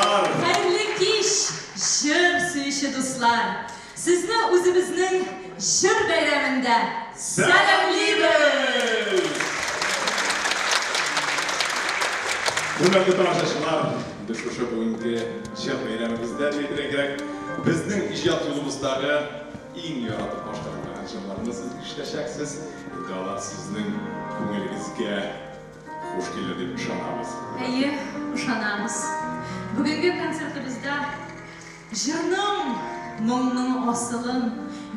тамашачылар! Хәерле кич, җыр сөюче дуслар! Сезне үзебезнең җыр бәйрәмендә сәламлибез! Хөрмәтле тамашачылар, без шушы бүгенге җыр бәйрәмебездә дип әйтергә кирәк, безнең иҗат юлыбыздагы иң яратып башкарылган җырларны сез ишетәчәксез. Инде алар сезнең күңелегезгә хуш килер дип ышанабыз. Әйе, ышанабыз. Бүгенге концертыбызда җырның, моңның асылын,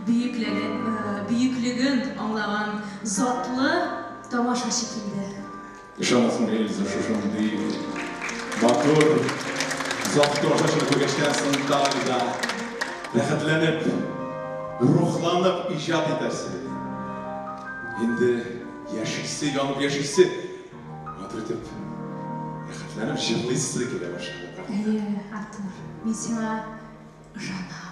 бөеклеген аңлаган затлы тамашачы килде. Ышанасыңмы, Эльза, шушындый матур, затлы тамашачыны күргәчтән соң тагы да рәхәтләнеп, рухланып иҗат итәсе. Инде яшисе, янып яшисе, матур итеп, рәхәтләнеп җырлыйсы килә башлады. Әйе, Артур, мин сиңа ышанам.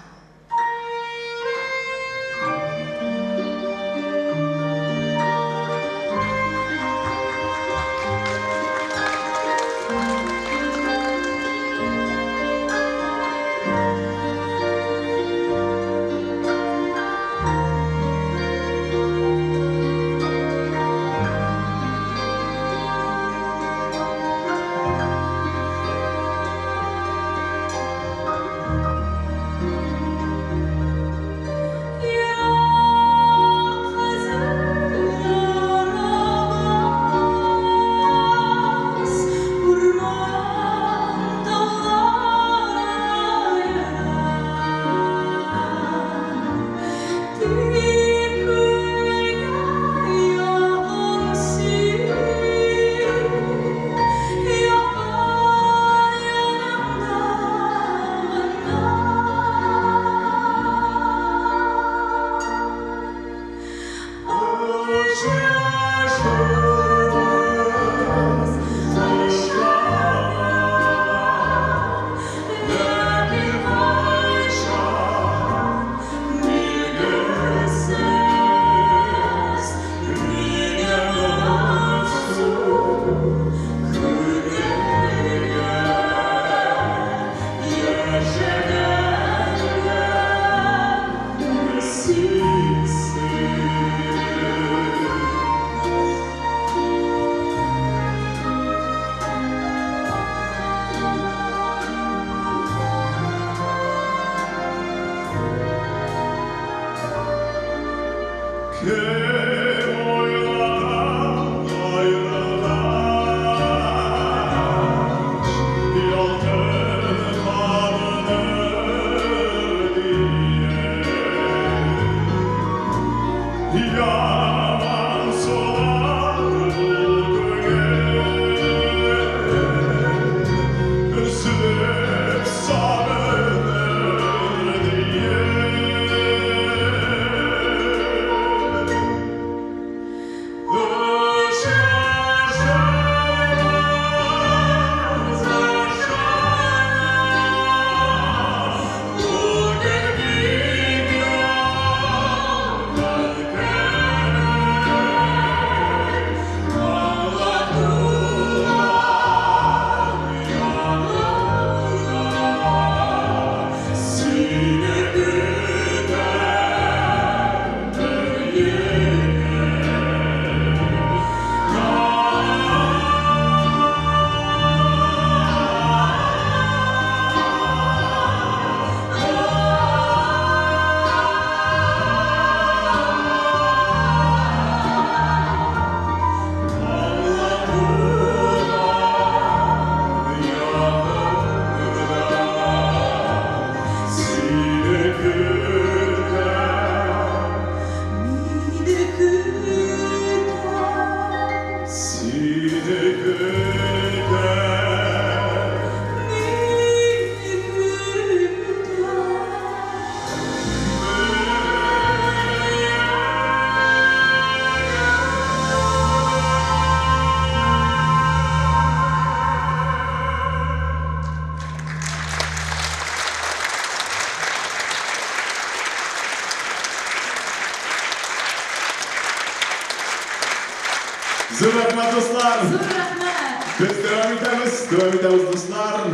Зур рәхмәт, дуслар! Зур рәхмәт! Без дәвам итәбез, дәвам итәбез, дуслар.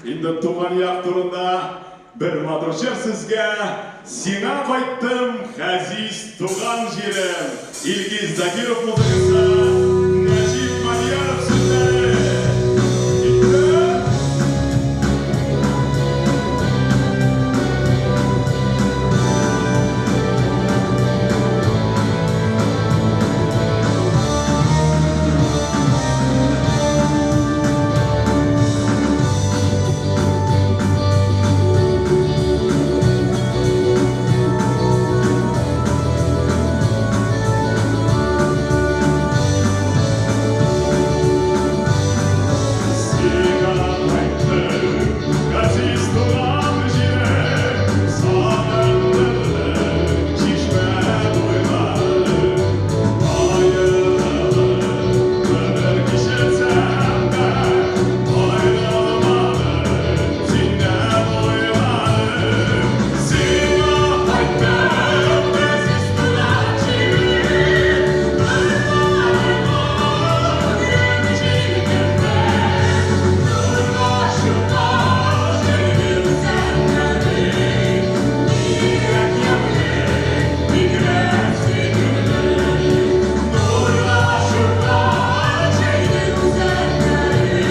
Инде туган як турында бер матур җыр сезгә. Сиңа кайттым, газиз туган җирем. Илгиз Закиров музыкасы, Нәҗип Мадьяров сүзләре. Киттек! Сиңа кайттым, газиз туган җирем, сагындырдың чишмә буйлары. Аерылып гомер кичерсәм дә, аерылмадым синнән уйларым. Сиңа кайттым, газиз туган җирем, кырларыма гүрем җилкендә. Нурлашыма җиргә үзәннәре, бигрәк ямьле, бигрәк сөйкемле. Нурлашыма җиргә үзәннәре,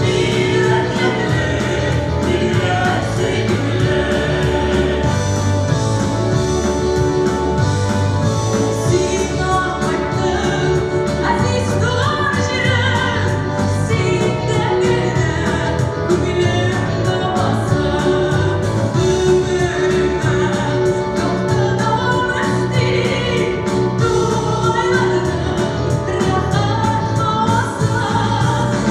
бигрәк ямьле, бигрәк сөйкемле. Сиңа кайттым, газиз туган җирем, синдә генә күңелем дәвасы. Гомеремә якты дәвам өсти, тугайларның рәхәт һавасы.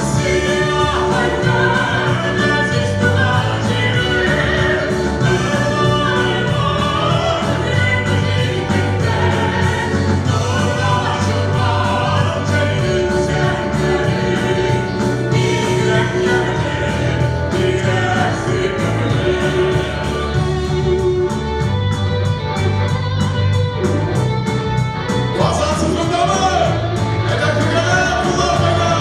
Сиңа кайттым, газиз туган җирем, кырларыма гүрем җилкендә. Нурлашыма җәйге үзәннәре, бигрәк ямьле, бигрәк сөйкемле. Казан, сез мондамы? Әйдә, күгәрә, куллар кайда?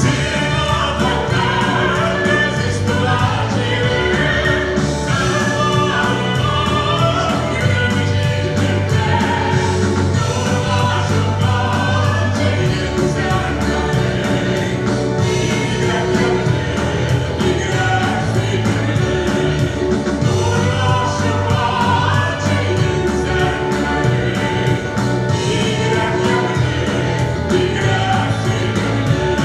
Сиңа кайттым, газиз туган җирем, кырларыма гүрем җилкендә. Нурлашыма җәйге үзәннәре, бигрәк ямьле, бигрәк сөйкемле. Нурлашыма җәйге үзәннәре, бигрәк ямьле, бигрәк сөйкемле.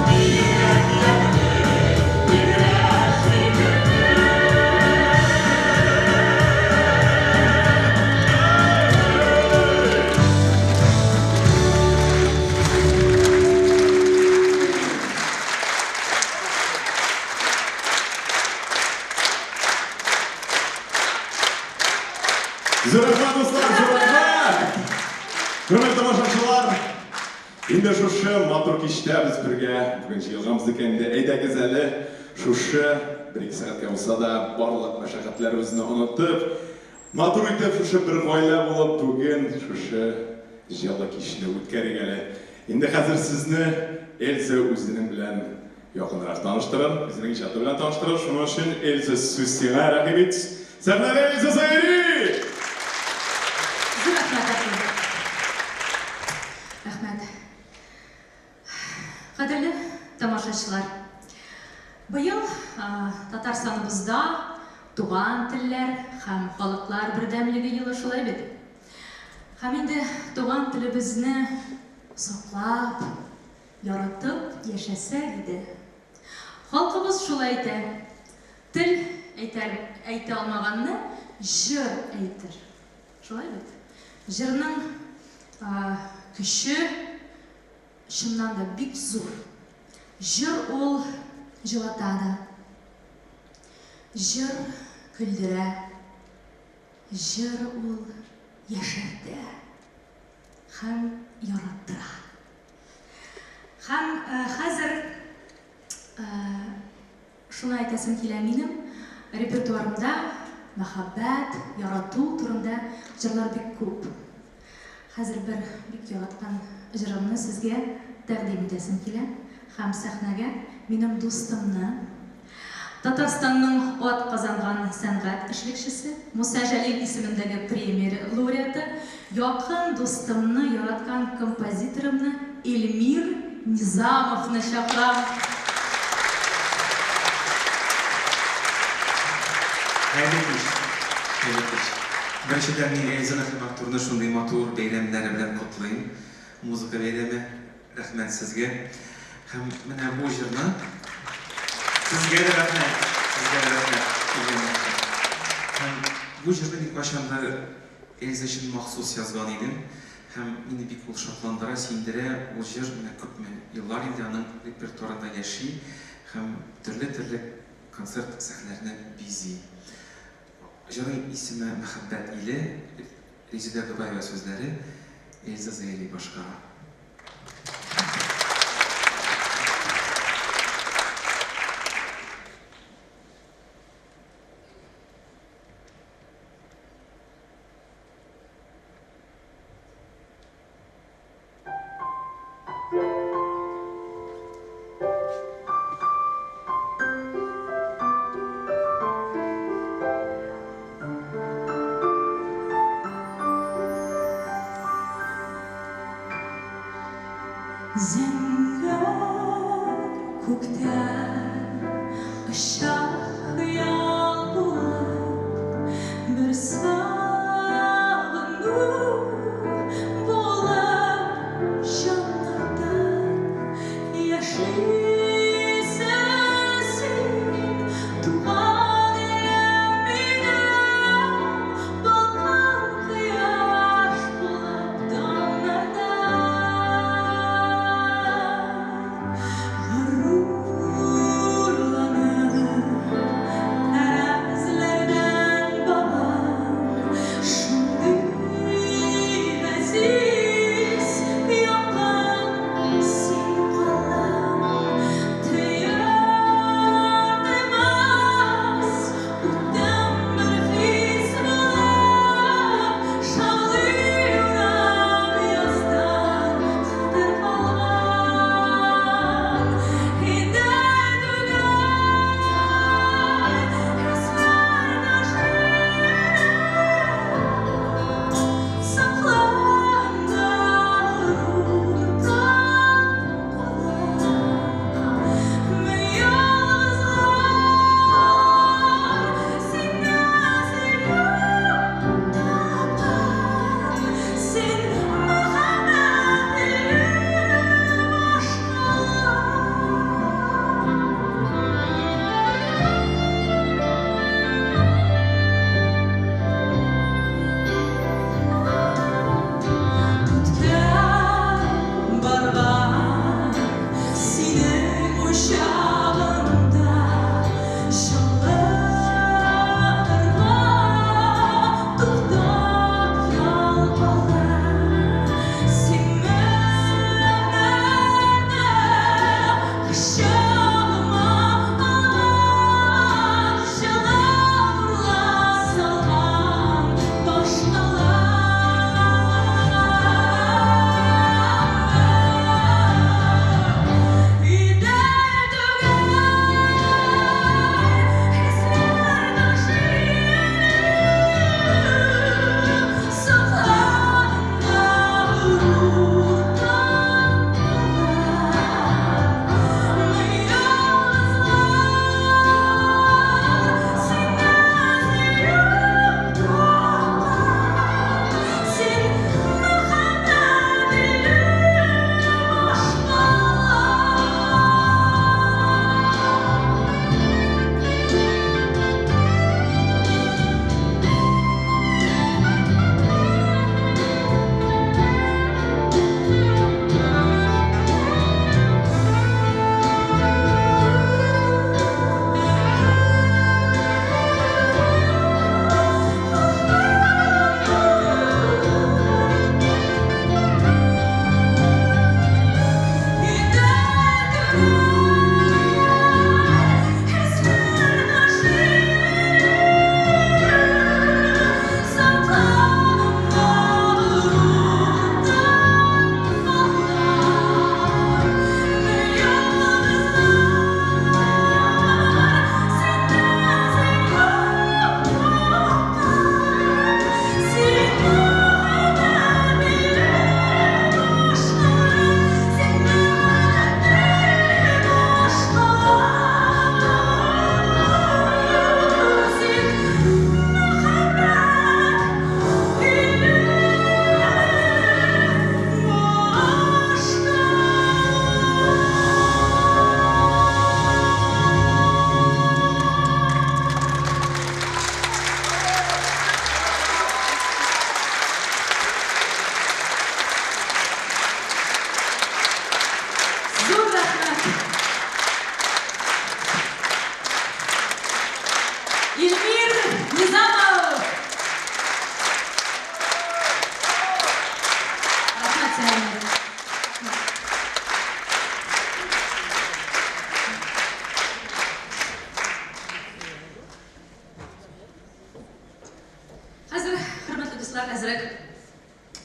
Бигрәк ямьле, бигрәк сөйкемле. Зур рәхмәт, дуслар, зур рәхмәт! Хөрмәтле тамашачылар, инде шушы матур кичтә без бергә бүген җыелганбыз икән инде, әйдәгез әле шушы бер-ике сәгатькә булса да барлык мәшәкатьләребезне онытып, матур итеп шушы бер гаилә булып бүген шушы җылы кичне үткәрик әле. Инде хәзер сезне Эльза үзенең белән якынрак таныштырыр, үзенең иҗаты белән таныштырыр. Шуның өчен, Эльза, сүз сиңа, рәхим ит. Сәхнәдә Эльза Заири! Зур рәхмәт, Артур. Рәхмәт. Кадерле тамашачылар, быел Татарстаныбызда туган телләр һәм халыклар бердәмлеге елы, шулай бит? Һәм инде туган телебезне саклап, яратып яшәсәк иде. Халкыбыз шулай әйтә, тел әйтә, әйтә алмаганны җыр әйтер. Шулай бит? Җырның көче чыннан да бик зур. Җыр ул җылата да. Җыр көлдерә. Җыр ул яшәртә һәм яраттыра. Һәм хәзер шуны әйтәсем килә, минем репертуарымда мәхәббәт, ярату турында җырлар бик күп. Хәзер бер бик яраткан җырымны сезгә тәкъдим итәсем килә һәм сәхнәгә минем дустымны, Татарстанның ат казанган сәнгать эшлекчесе, Муса Җәлил исемендәге премия лауреаты, якын дустымны, яраткан композиторымны Эльмир Низамовны чакырам. Хәерле кич! Хәерле кич! Беренчедән, мин Эльзаны һәм Артурны шундый матур бәйрәмнәре белән котлыйм. Музыка бәйрәме. Рәхмәт сезгә. Һәм менә бу җырны Сезгә дә рәхмәт! Сезгә дә рәхмәт килгәнегез өчен. Һәм бу җырны мин кайчандыр Эльза өчен махсус язган идем. Һәм мине бик ул шатландыра, сөендерә. Ул җыр менә күпме еллар инде аның репертуарында яши һәм төрле-төрле концерт сәхнәләрне бизи. Җырның исеме Мәхәббәт иле, Резеда Гобәева сүзләре, Эльза Зәйри башкара. Зәңгәр күктә оча хыял булып, бер сагыну булып җаннарда яшисең син, туган илем минем, балкан кояш булып таңнарда. Горурланып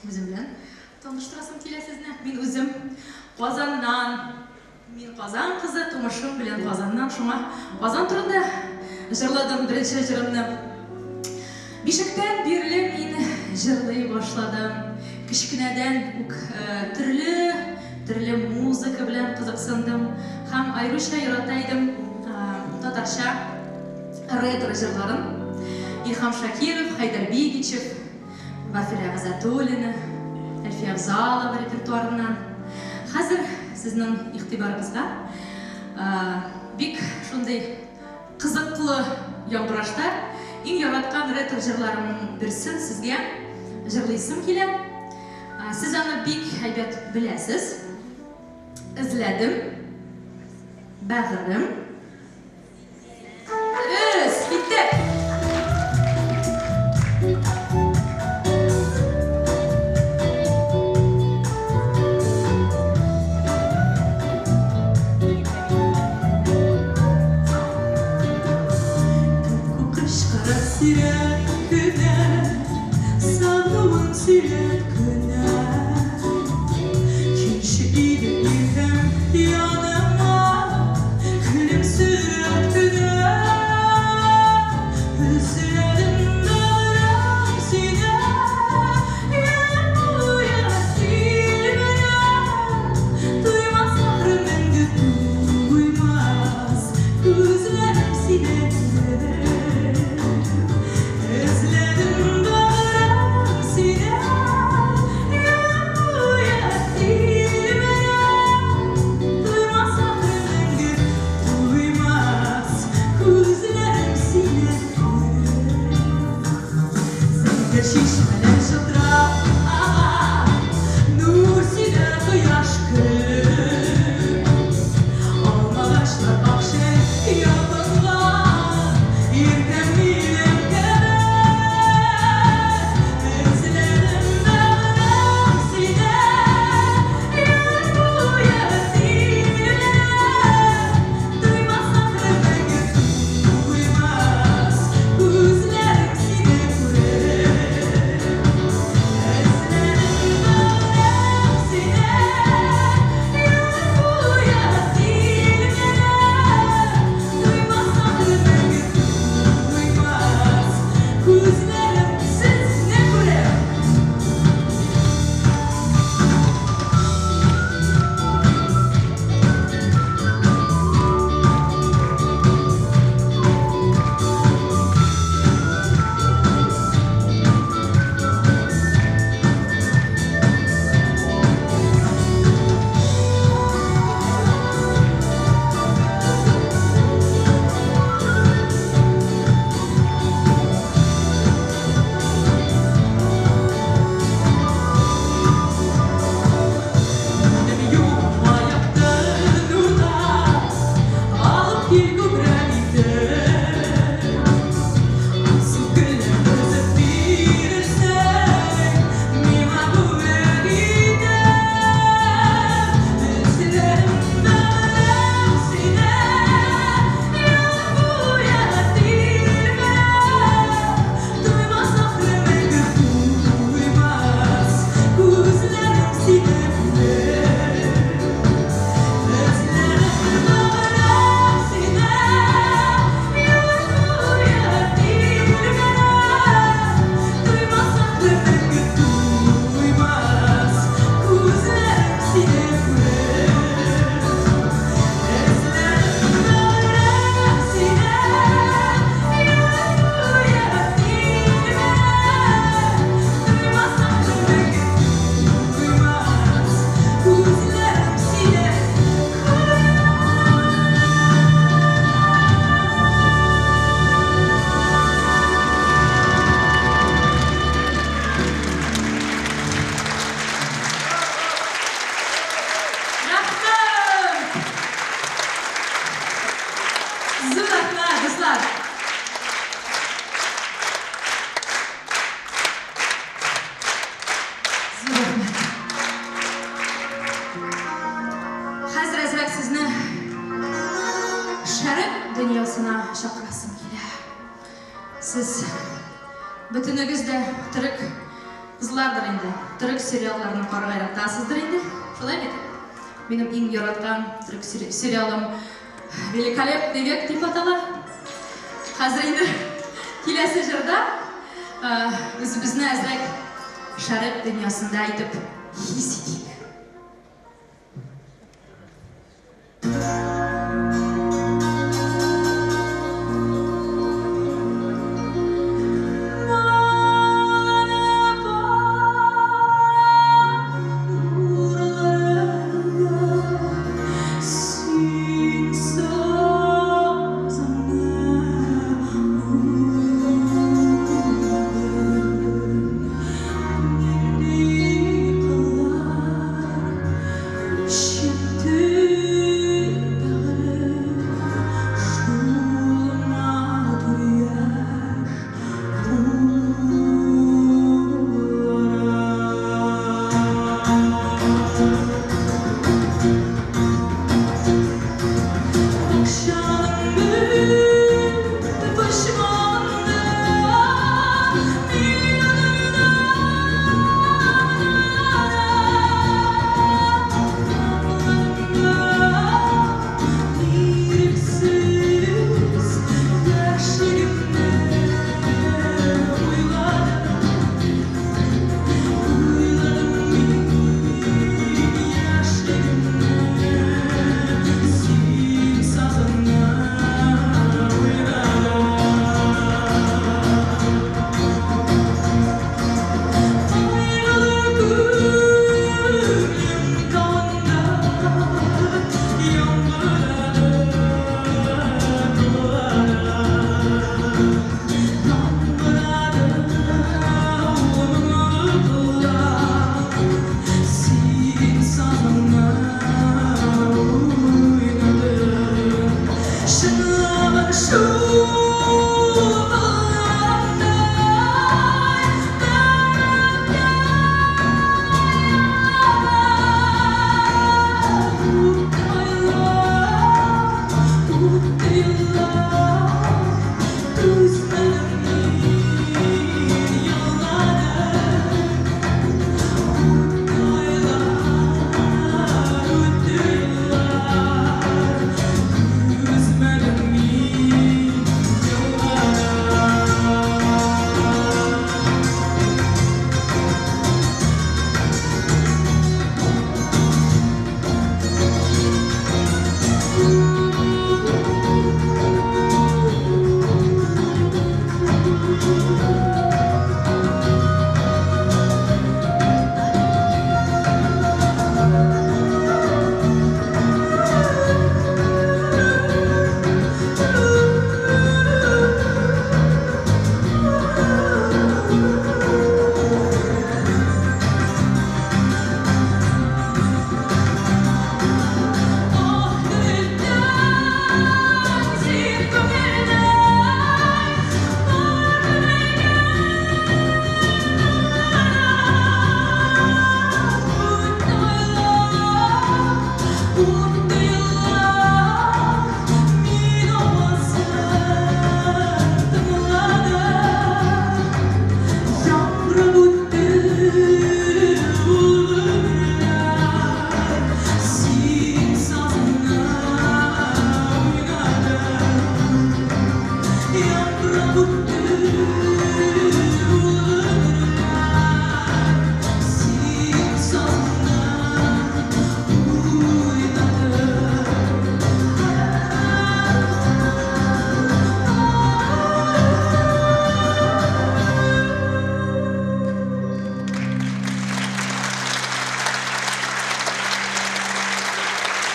Үзем белән таныштырасым килә сезне. Мин үзем Казаннан. Мин Казан кызы, тумышым белән Казаннан. Шуңа Казан турында җырладым беренче җырымны. Бишектән бирле мин җырлый башладым. Кечкенәдән үк төрле төрле музыка белән кызыксындым һәм аеруча ярата идем татарча ретро җырларын. Илһам Шакиров, Хәйдәр Бигичев, Вафирә Гыйззәтуллина, Әлфия Авзалова репертуарыннан. Хәзер сезнең игътибарыгызга бик шундый кызыклы яңгырашта иң яраткан ретро җырларымның берсен сезгә җырлыйсым килә. Сез аны бик әйбәт беләсез. Эзләдем. Бәгырем. Дөрес, киттек! Кычкыра сирәк кенә, сагынуын сөйләп кенә. Килче иде иртән яныма, көлемсерәп кенә. Эзләдем бәгърем сине, яр буе тилмерә. Туймас ахры мәңге туймас, күзләрем сине күреп. Эзләдем бәгърем сине, яр буе тилмерә. Туймас ахры мәңге туймас, күзләрем сине күреп. Зәңгәр чишмәләр чылтырап ага, нур сибә кояш көлеп. Алмагачлар ак шәл ябынган, иртәм минем кебек. Эзләдем бәгърем сине, яр буе тилмерә. Туймас ахры мәңге туймас, күзләрем сине күреп. Эзләдем бәгърем сине, яр буе тилмерә. Туймас ахры мәңге туймас, күзләрем сезне күреп. Минем юлыма якты нурлар алып кил күбрәк итеп. Алсу гөлләр өзеп бирерсең миңа бүләк итеп. Эзләдем бәгърем сине, яр буе тилмерә. Туймас ахры мәңге туймас, күзләрем сине күреп. Эзләдем бәгърем сине, яр буе тилмерә. Туймас ахры мәңге туймас, күзләрем сине күреп. Эзләдем бәгърем сине, яр буе тилмерә. Туймас ахры мәңге туймас, күзләрем сине күреп. Рәхмәт! Зур рәхмәт, дуслар! Зур рәхмәт. Хәзер әзрәк сезне шәрык дөньясына чакырасым килә. Сез бөтенегез дә төрек кызлары. Дуслардыр инде, төрек сериалларын карарга яратасыздыр инде, шулай бит? Минем иң яраткан төрек сериалым Великолепный век дип атала. Хәзер инде киләсе җырда үзебезне әзрәк шәрык дөньясында итеп хис итик.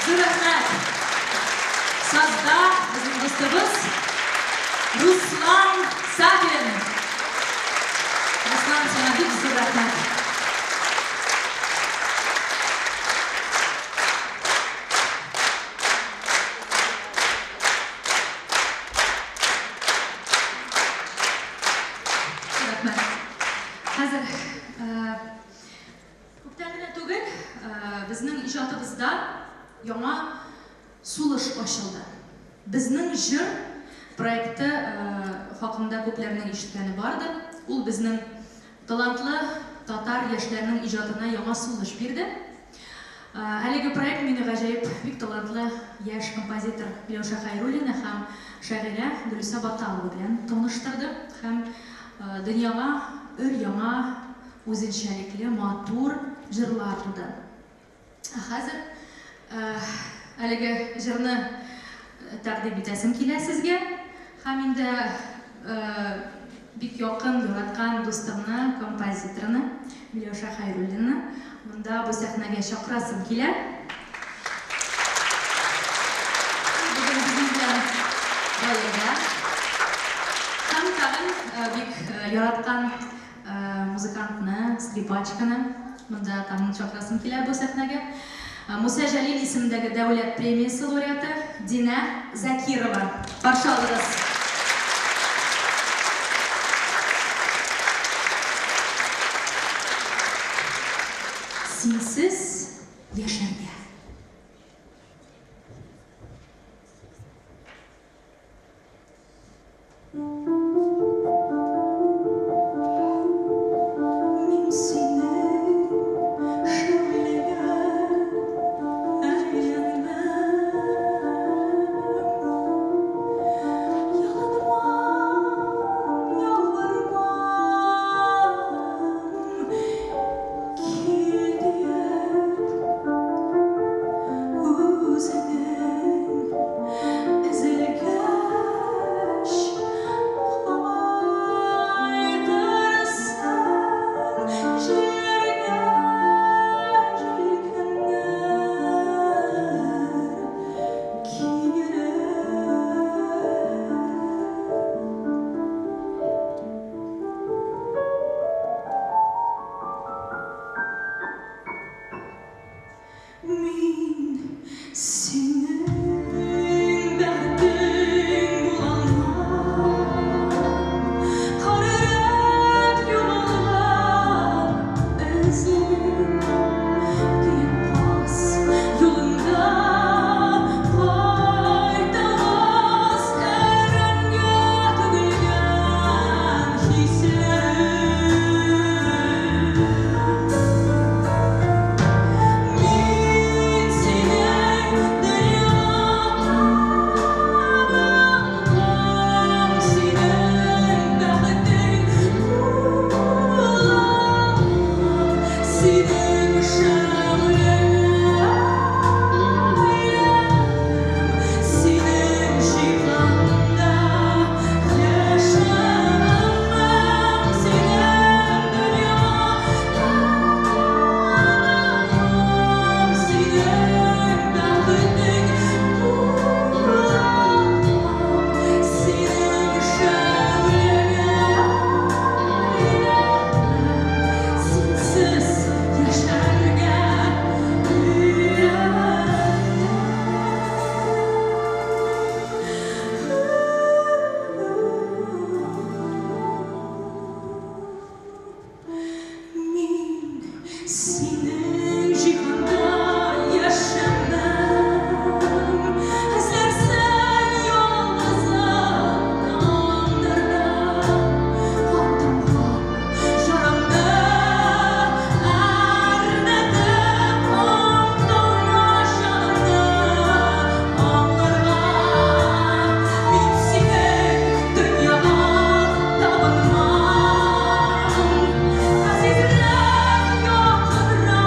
Зур рәхмәт! Сазда безнең дустыбыз Руслан Сафин. Руслан, сиңа бик зур рәхмәт. Рәхмәт. Хәзер Күптән генә түгел, безнең иҗатыбызда яңа сулыш ачылды. Безнең җыр проекты хакында күпләрнең ишеткәне бардыр. Ул безнең талантлы татар яшьләренең иҗатына яңа сулыш бирде. Әлеге проект мине гаҗәеп бик талантлы яшь композитор Миләүшә Хәйруллина һәм шагыйрә Гөлүсә Баталова белән таныштырды һәм дөньяга өр-яңа үзенчәлекле матур җырлар туды. Ә хәзер әлеге җырны тәкъдим итәсем килә сезгә. Һәм инде бик якын, яраткан дустымны, композиторны Миләүшә Хәйруллинаны монда бу сәхнәгә чакырасым килә. Бүген безнең белән гаиләдә. Һәм тагын бик яраткан музыкантны, скрипачканы монда тагын чакырасым килә бу сәхнәгә. Муса Җәлил исемендәге дәүләт премиясе лауреаты Динә Закирова. Каршы алыгыз. Синсез яшәргә. Мин синең шәүләгә әйләнмәм. Ялынмам, ялвармам, кил диеп үзеңнең Өзелгәч кайтырсың җиргә җилкәннәр кире. Мин синең бәхетең булалмам, Карарак югалган эзең. Киек каз юлында кайтаваз, Әрәмгә түгелгән хисләрем. Мин синең дөнья табылмам, синең бәхетең булалмам, синең шәүләңә әйләнмәм, синең җиһанда яшәмәм, синең дөнья табылмам, синең бәхетең булалмам, синең шәүләңә әйләнмәм, синсез яшәргә өйрәндем. Мин синең җиһанда яшәмәм, Эзләрсең ялгызың таңнарда. Кан тамган ярамны әрнетеп, Омтылма җанымны аңларга. Мин синең дөньяга табынмам, Газизрәк, якынрак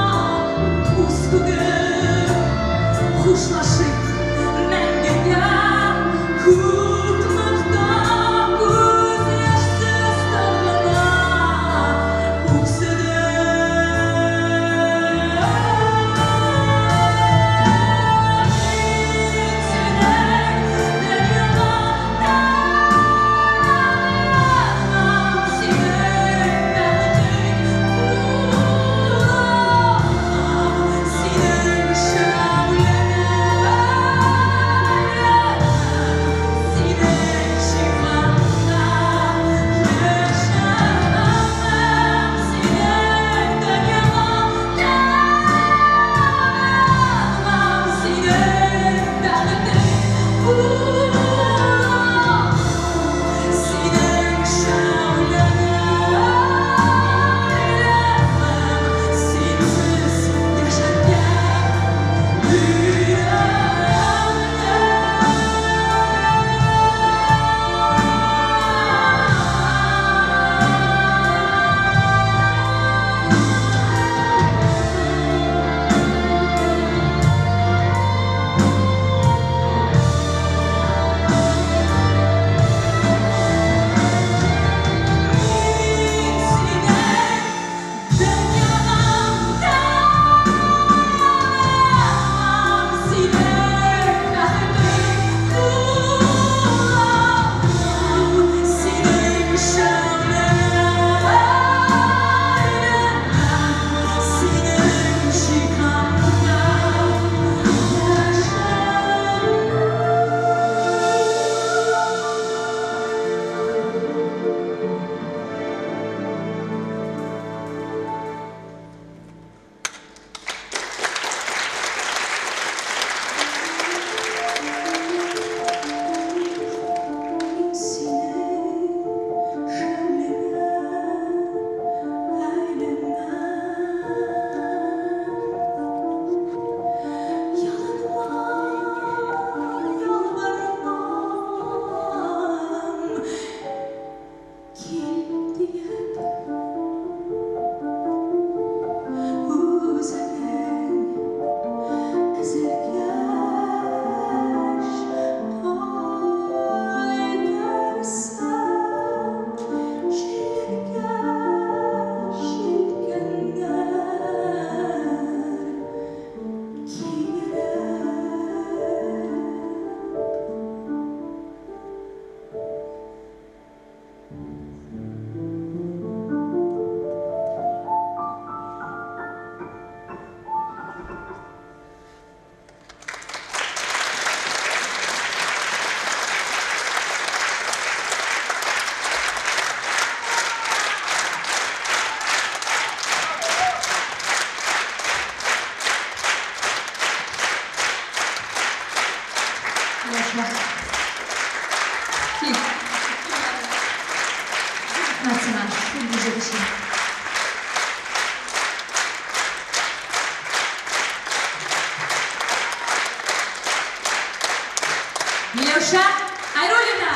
Миләүшә Хәйруллина!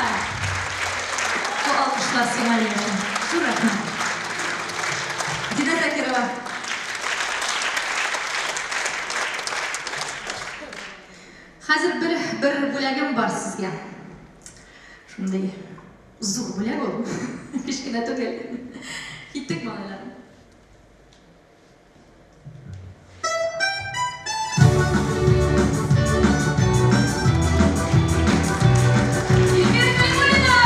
Бу алкышлар сиңа, Миләүшә. Зур рәхмәт. Динә Закирова. Хәзер бер бер бүләгем бар сезгә. Шундый зур бүләк ул. Кечкенә түгел. Киттек, малайлар. Эльмира Калимуллина!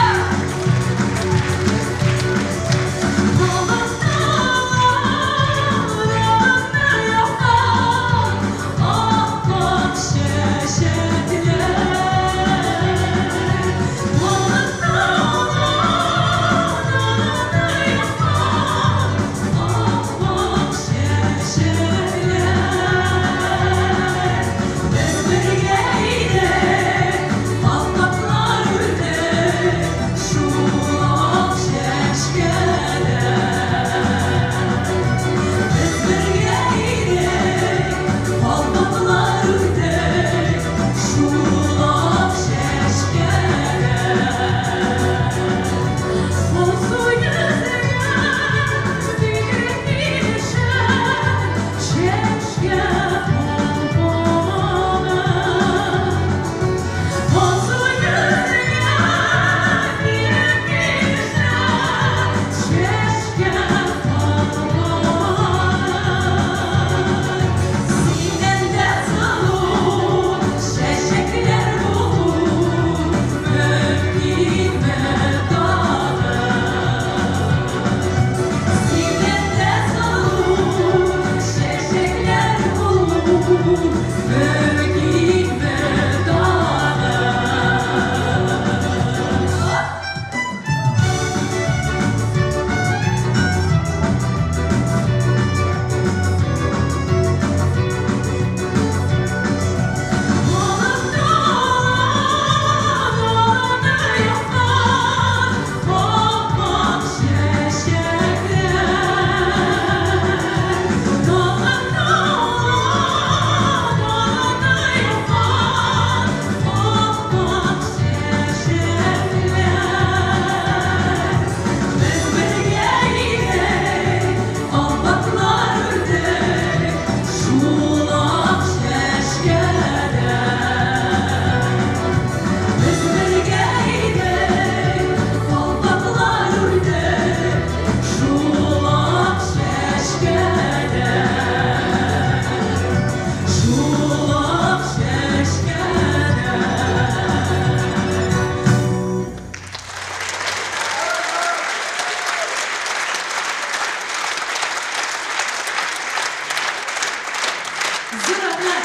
Зур рәхмәт!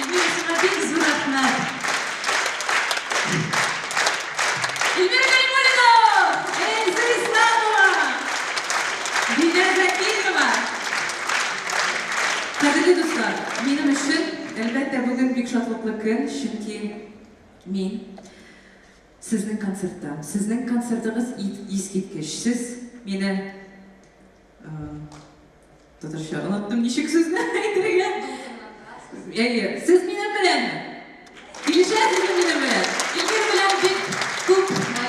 Эльмира, сиңа бик зур рәхмәт! Эльмира Калимуллина! Эльза Исламова! Динә Закирова! Кадерле дуслар, минем өчен, әлбәттә, бүген бик шатлыклы көн, чөнки мин сезнең концертта. Сезнең концертыгыз искиткеч. Сез мине татарча оныттым ничек сүзне әйтергә. Әйе, сез минем беләнме? Килешәсезме минем белән? Эльмира белән бик күп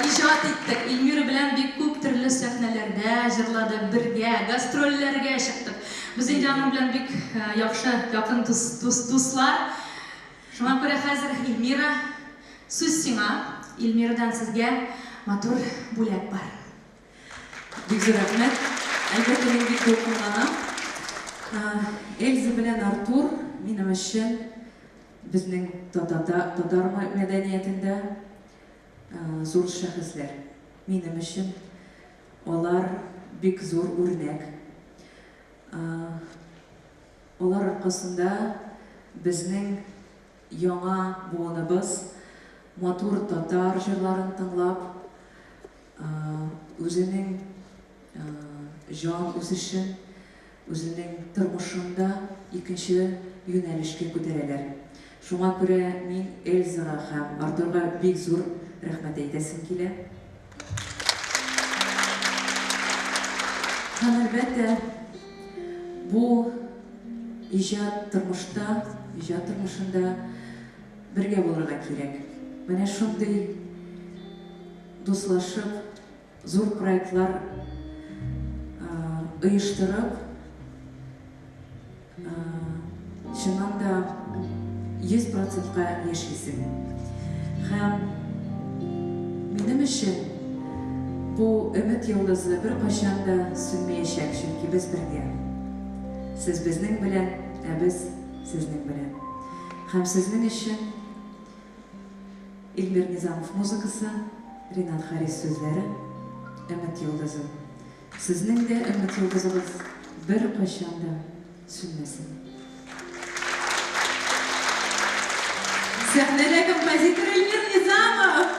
иҗат иттек. Эльмира белән бик күп төрле сәхнәләрдә җырладык, бергә гастрольләргә чыктык. Без инде аның белән бик яхшы, якын дус, дус, дуслар. Шуңа күрә хәзер Эльмира, сүз сиңа. Эльмирадан сезгә матур бүләк бар. Бик зур рәхмәт. Әлбәттә, мин бик дулкынланам. Эльза белән Артур минем өчен безнең татарда, татар мәдәниятендә зур шәхесләр. Минем өчен алар бик зур үрнәк. Алар аркасында безнең яңа буыныбыз матур татар җырларын тыңлап, үзенең җан үсешен, үзенең тормышын да икенче юнәлешкә күтәрәләр. Шуңа күрә мин Эльзага һәм Артурга бик зур рәхмәт әйтәсем килә. Һәм әлбәттә, бу иҗат тормышта, иҗат тормышында бергә булырга кирәк. Менә шундый дуслашып, зур проектлар оештырып, чыннан да 100 процентка яшисең. Һәм минем өчен бу өмет йолдызы беркайчан да сүнмәячәк, чөнки без бергә. Сез безнең белән, ә без сезнең белән. Һәм сезнең өчен Эльмир Низамов музыкасы, Ренат Харис сүзләре, Өмет йолдызы. Сезнең дә өмет йолдызыгыз беркайчан да сүнмәсен. Сәхнәдә композитор Эльмир Низамов!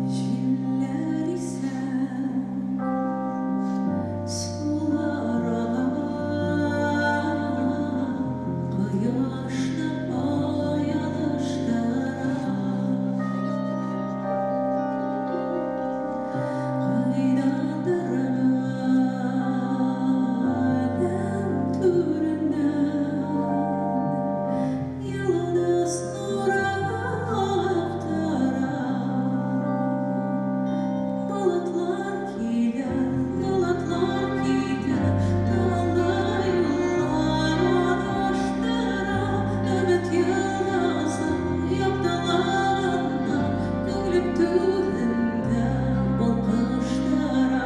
Җилләр исә, сулар ага, кояшны ай алыштыра. Кайдандыр галәм түреннән йолдыз нуры агып тора. Болытлар килә, болытлар китә, томанлы юллар адаштыра. Өмет йолдызы яктылыгында күңелем түрендә балкыштыра.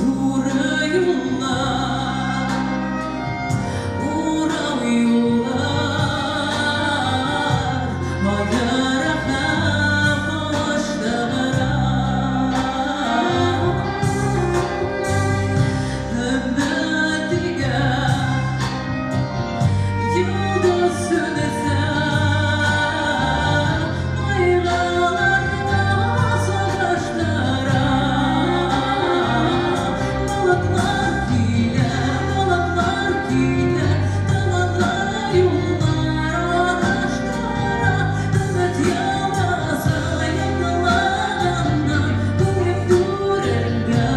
Туры юллар, урау юллар, аера һәм алыштыра. Өмет дигән йолдыз сүнсә, кайгыларны саташтыра. Болытлар килә, болытлар китә, томанлы юллар адаштыра. Өмет йолдызы яктылыгында күңелем түрендә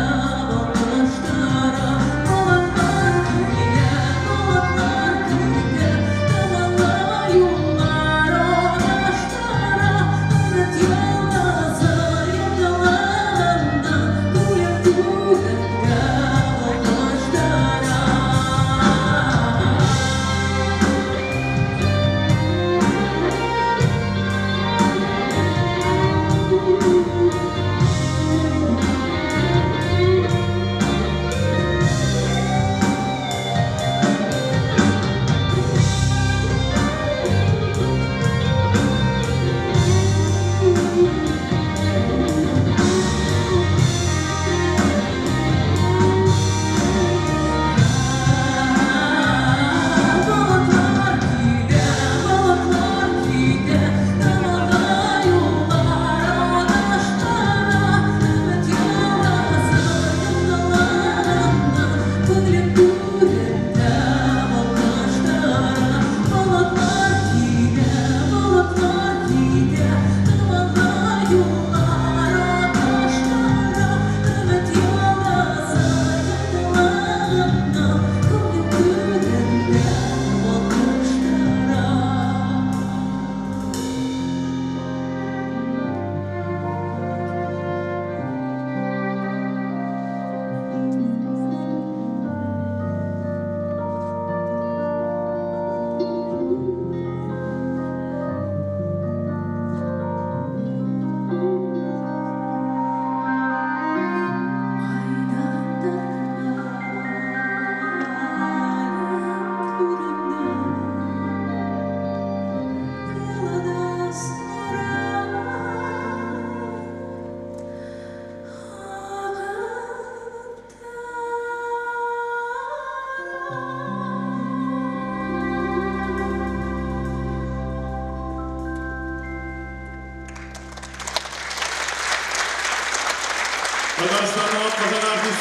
балкыштыра. Болытлар килә, болытлар китә, томанлы юллар адаштыра. Өмет йолдызы яктылыгында күңелем түрендә балкыштыра.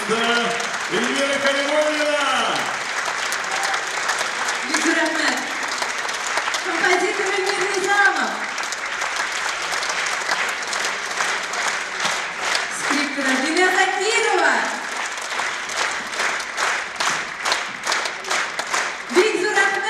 дусты Эльмира Калимуллина! Бик зур рәхмәт! Композитор Эльмир Низамов! Скрипкада Динә Закирова! Бик зур рәхмәт!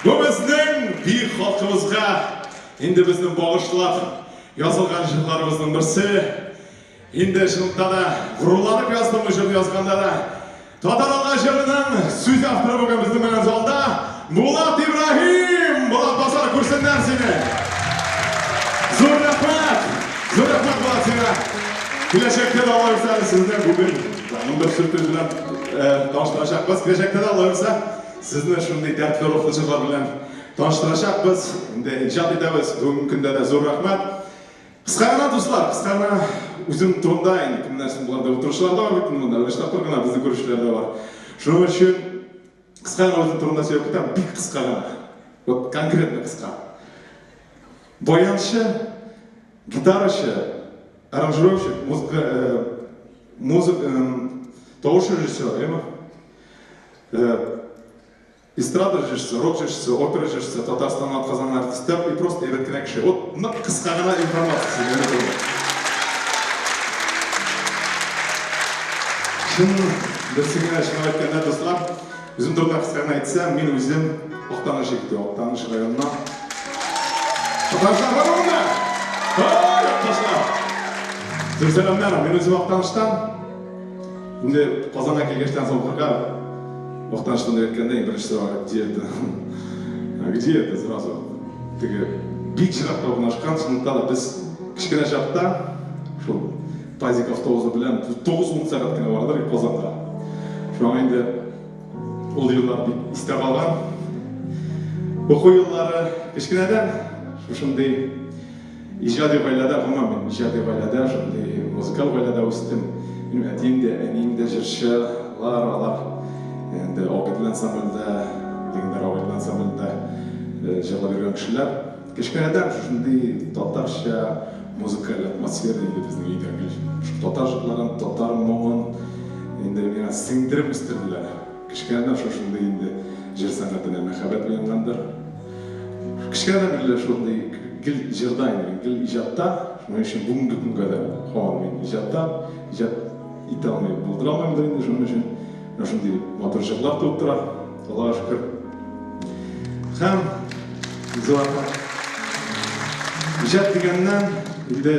Бу безнең бик халкыбызга инде безнең багышлап язылган җырларыбызның берсе. Инде чынлыкта да горурланып яздым бу җырны язганда да. Татар алга җырының сүз авторы бүген безнең белән залда Булат Ибраһим! Булат Базар күрсеннәр сине! Зур рәхмәт! Зур рәхмәт, Булат, сиңа! Киләчәктә дә Алла бирсә әле сезне бүген тагын бер сюрприз белән таныштырачакбыз. Киләчәктә дә Алла бирсә сезне шундый дәртле рухлы җырлар белән таныштырачакбыз. Инде иҗат итәбез. Бүгенге көндә дә зур рәхмәт. Кыска гына, дуслар, кыска гына үзем турында инде кемнәр соң болар дип утыручылар да бар бит монда, беренче тапкыр гына безне күрүчеләр дә бар. Шуның өчен кыска гына үзем турында сөйләп китәм, бик кыска гына. Вот конкретно кыска. Баянчы, гитарачы, аранжировщик, музыка, музык, тавыш режиссеры, әйме? Эстрада җырчысы, рок җырчысы, опера җырчысы, Татарстанның атказанган артисты и просто әйбәт кенә кеше. Вот нык кыска гына информация сезгә турында. Чын берсе генә чынлап әйткәндә, дуслар, үзем турында кыска гына әйтсәм, мин үзем Актаныш егете, Актаныш районыннан. Татарстан бармы монда? Ой, якташлар! Зур сәламнәр, мин үзем Актаныштан. Инде Казанга килгәчтән соң укырга Актаныштан дип әйткәндә, иң беренче сорау, где это? Где это сразу? Теге бик еракта урнашкан, шунлыкта да без кечкенә чакта шул Тазик автобусы белән 9-10 сәгать кенә бардык Казанга. Шуңа инде ул еллар бик истә калган. Уку еллары кечкенәдән шушындый Иҗади гаиләдә, гомумән, мин иҗади гаиләдә, шундый музыкаль гаиләдә үстем. Минем әтием дә, әнием дә җырчылар, алар инде Агыйдел ансамблендә, легендар Агыйдел ансамблендә җырлап йөргән кешеләр. Кечкенәдән шушындый татарча музыкаль атмосфера инде безнең өйдә гел шул татар җырларын, татар моңын инде миңа сеңдереп үстерделәр. Кечкенәдән шушындый инде җыр сәнгатенә мәхәббәт уянгандыр. Кечкенәдән бирле шундый гел җырда инде мин, гел иҗатта. Шуның өчен бүгенге көнгә дә һаман мин иҗатта. Иҗат итә алмый, булдыра алмыймдыр инде, шуның өчен менә шундый матур җырлар туып тора. Аллага шөкер. Һәм зур рәхмәт. Иҗат дигәннән инде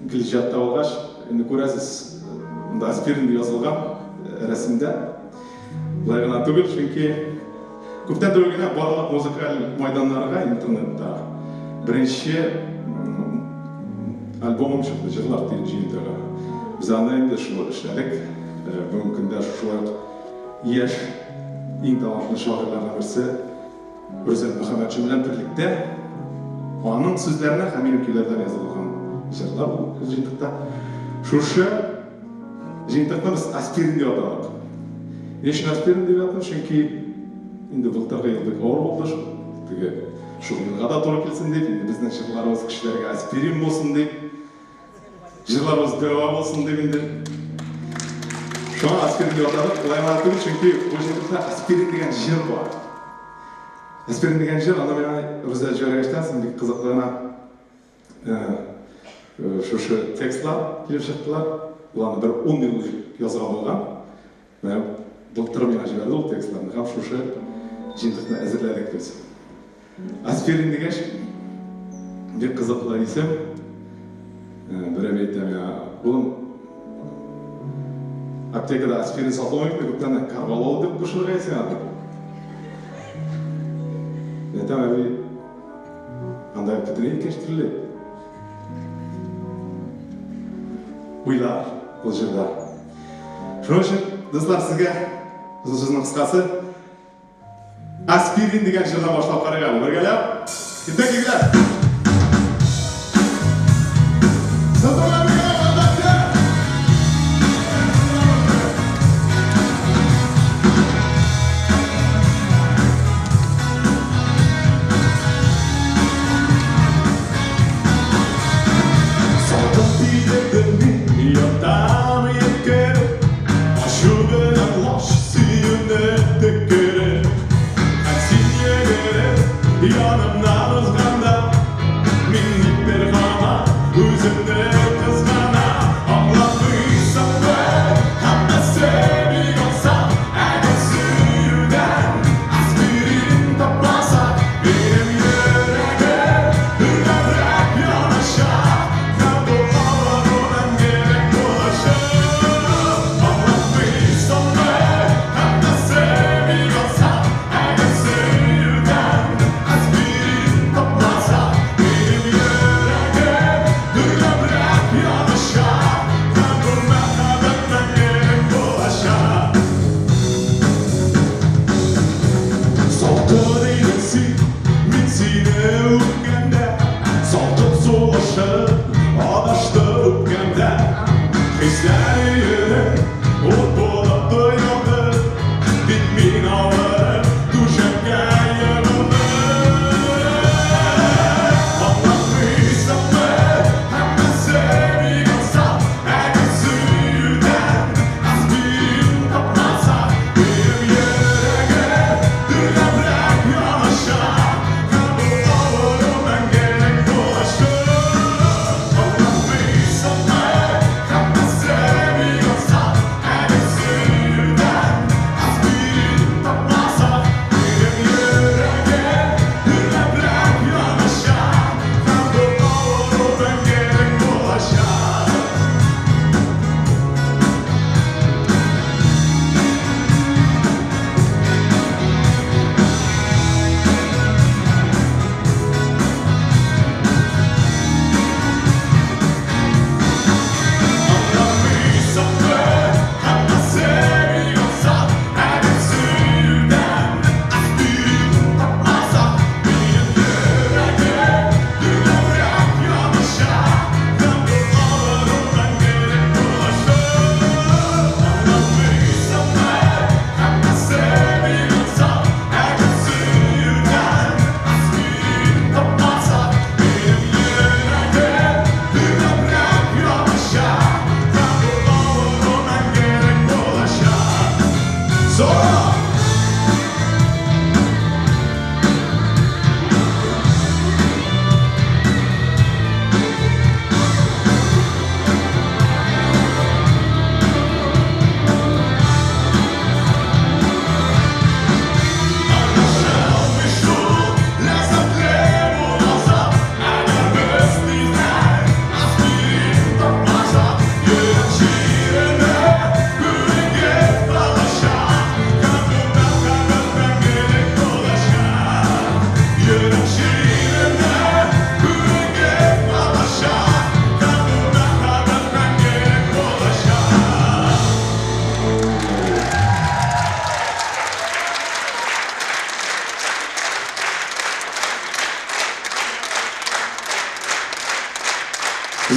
гел иҗатта булгач, инде күрәсез, монда аспирин дип язылган рәсемдә. Болай гына түгел, чөнки күптән түгел генә барлык музыкаль майданнарга интернетта беренче альбомым чыкты, җырлар җыентыгы. Без аны инде шул эшләдек. Бүгенге көндә шулай ук яшь иң талантлы шагыйрьләрнең берсе Рүзәл Мөхәммәтшин белән берлектә аның сүзләренә һәм минем көйләрдән язылган җырлар ул җыентыкта. Шушы җыентыкны без аспирин дип атадык. Ни өчен аспирин дип атадым? Чөнки инде былтыргы ел бик авыр булды шул. Теге шул елга да туры килсен дип, инде безнең җырларыбыз кешеләргә аспирин булсын дип, җырларыбыз дәва булсын дип инде. Шуңа аспирин дип атадык. Болай гына түгел, чөнки бу җыентыкта аспирин дигән җыр бар. Аспирин дигән җыр, аны миңа Рүзәл җибәргәчтән соң бик кызыклы гына шушы текстлар килеп чыктылар. Ул аны бер 10 ел элек язган булган. Менә былтыр миңа җибәрде ул текстларны һәм шушы җыентыкны әзерләдек без. Аспирин дигәч, бик кызыклы исем. Берәү әйтә миңа, улым, аптекада аспирин сатылмый бит, күптән корвалол дип кушырга сиңа дип. Әйтәм, әби, анда бөтенләй икенче төрле. Уйлар ул җырда. Шуның өчен, дуслар, сезгә озын сүзнең кыскасы, аспирин дигән җырдан башлап карыйк әле. Бергәләп. Киттек, егетләр! Салкын тидердем мин, ятам йөткереп, Ачу белән лач сөюне төкереп. Һәм син йөгереп янымнан узганда, Мин никтер һаман үземне кызганам.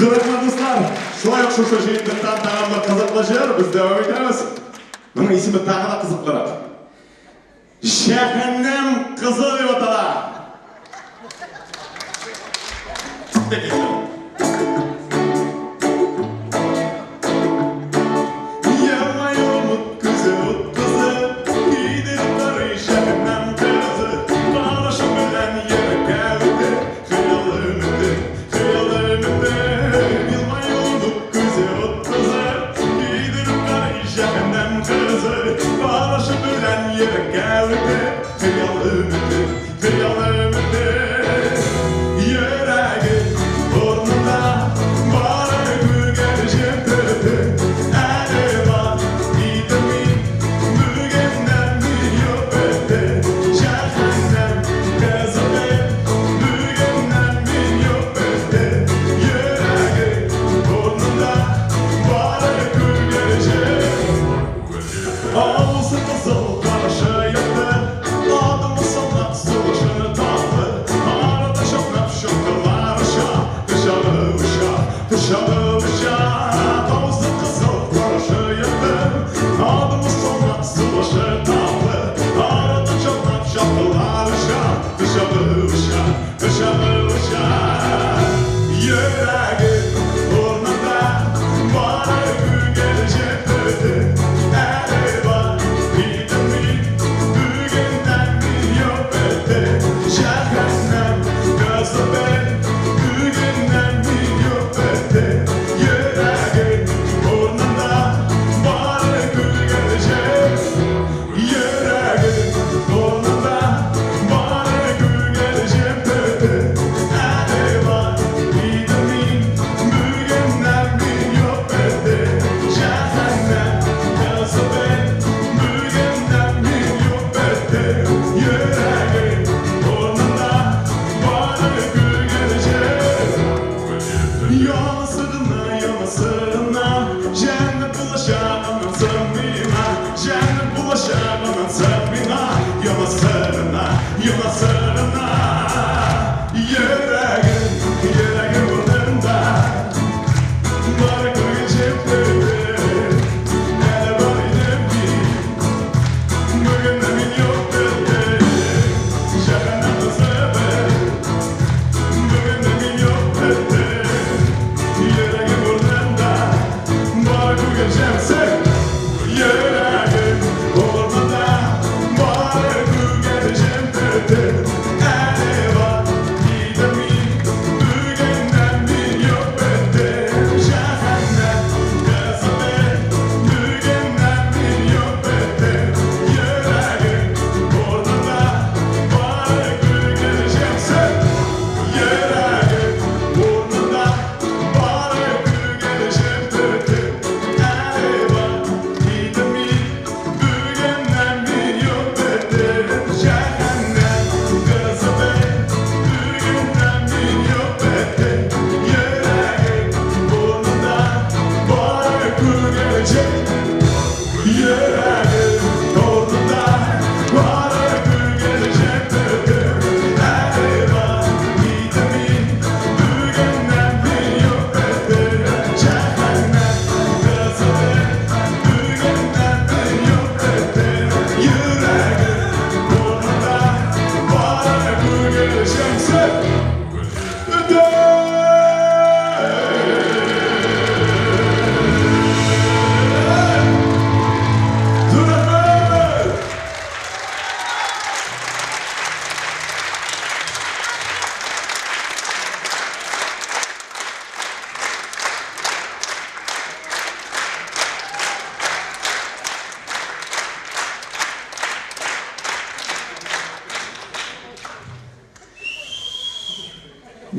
Зур рәхмәт, дуслар! Шулай ук шушы җыентыктан тагын бер кызыклы җыр, без дәвам итәбез. Моның исеме тагы да кызыклырак. Җәһәннәм кызы дип атала.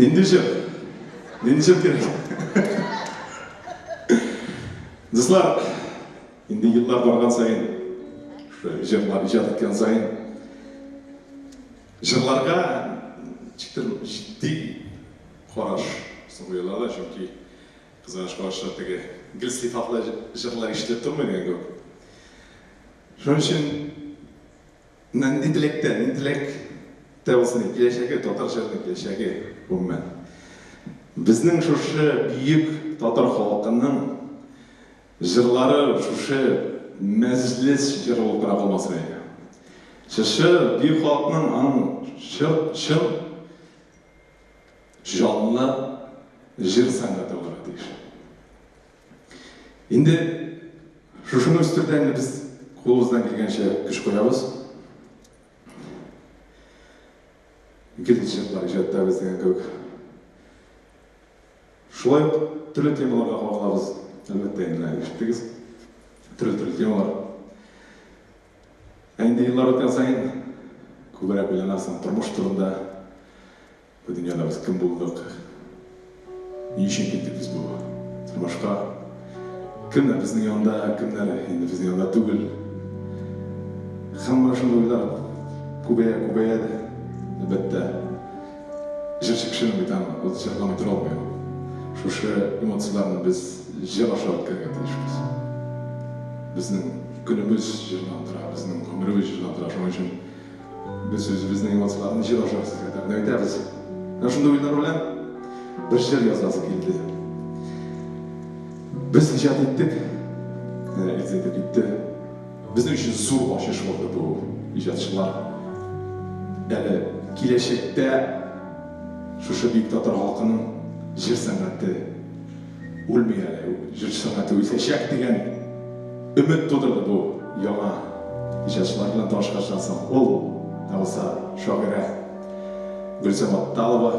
Нинди җыр? Нинди җыр кирәк? Дуслар, инде еллар барган саен, шушы җырлар иҗат иткән саен, җырларга ничектер җитди караш куела да, чөнки кызганыч каршы теге гел сыйфатлы җырлар ишетелеп тормый дигән кебек. Шуның өчен Менә нинди теләктә, нинди теләктә булсын, киләчәге, татар җырының киләчәге, гомумән. Безнең шушы бөек татар халкының җырлары шушы мәҗлес җыры булып кына калмасын иде. Шушы бөек халыкның аның чын җанлы җыр сәнгате булырга тиеш. Инде шушыны үстерүдә инде без кулыбыздан килгәнчә көч куябыз. Гел җырлар иҗат итәбез дигән кебек. Шулай ук төрле темаларга кагылабыз. Әлбәттә, инде ишеттегез. Төрле-төрле темалар. Ә инде еллар үткән саен күбрәк уйланасың тормыш турында. Бу дөньяда без кем булдык? Ни өчен килдек без бу тормышка? Кемнәр безнең янда, кемнәр инде безнең янда түгел? Һәм менә шундый уйлар күбәя, күбәя дә. Әлбәттә, җырчы кешенең бит аны ул җырламый тора алмый ул. Шушы эмоцияләрне без җыр аша үткәрергә тиешбез. Безнең көнебез җырдан тора, безнең гомеребез җырдан тора. Шуның өчен без үзебезнең эмоцияләрне җыр аша сезгә тәкъдим итәбез. Менә шундый уйлар белән бер җыр язасы килде. Без иҗат иттек, Эльза әйтеп китте. Безнең өчен зур ачыш булды бу иҗатчылар. Әле киләчәктә шушы бөек татар халкының җыр сәнгате үлми әле, җыр сәнгате үсәчәк дигән өмет тудырды бу яңа иҗатчылар белән танышкачтан соң. Ул да булса шагыйрә Гөлсем Атталова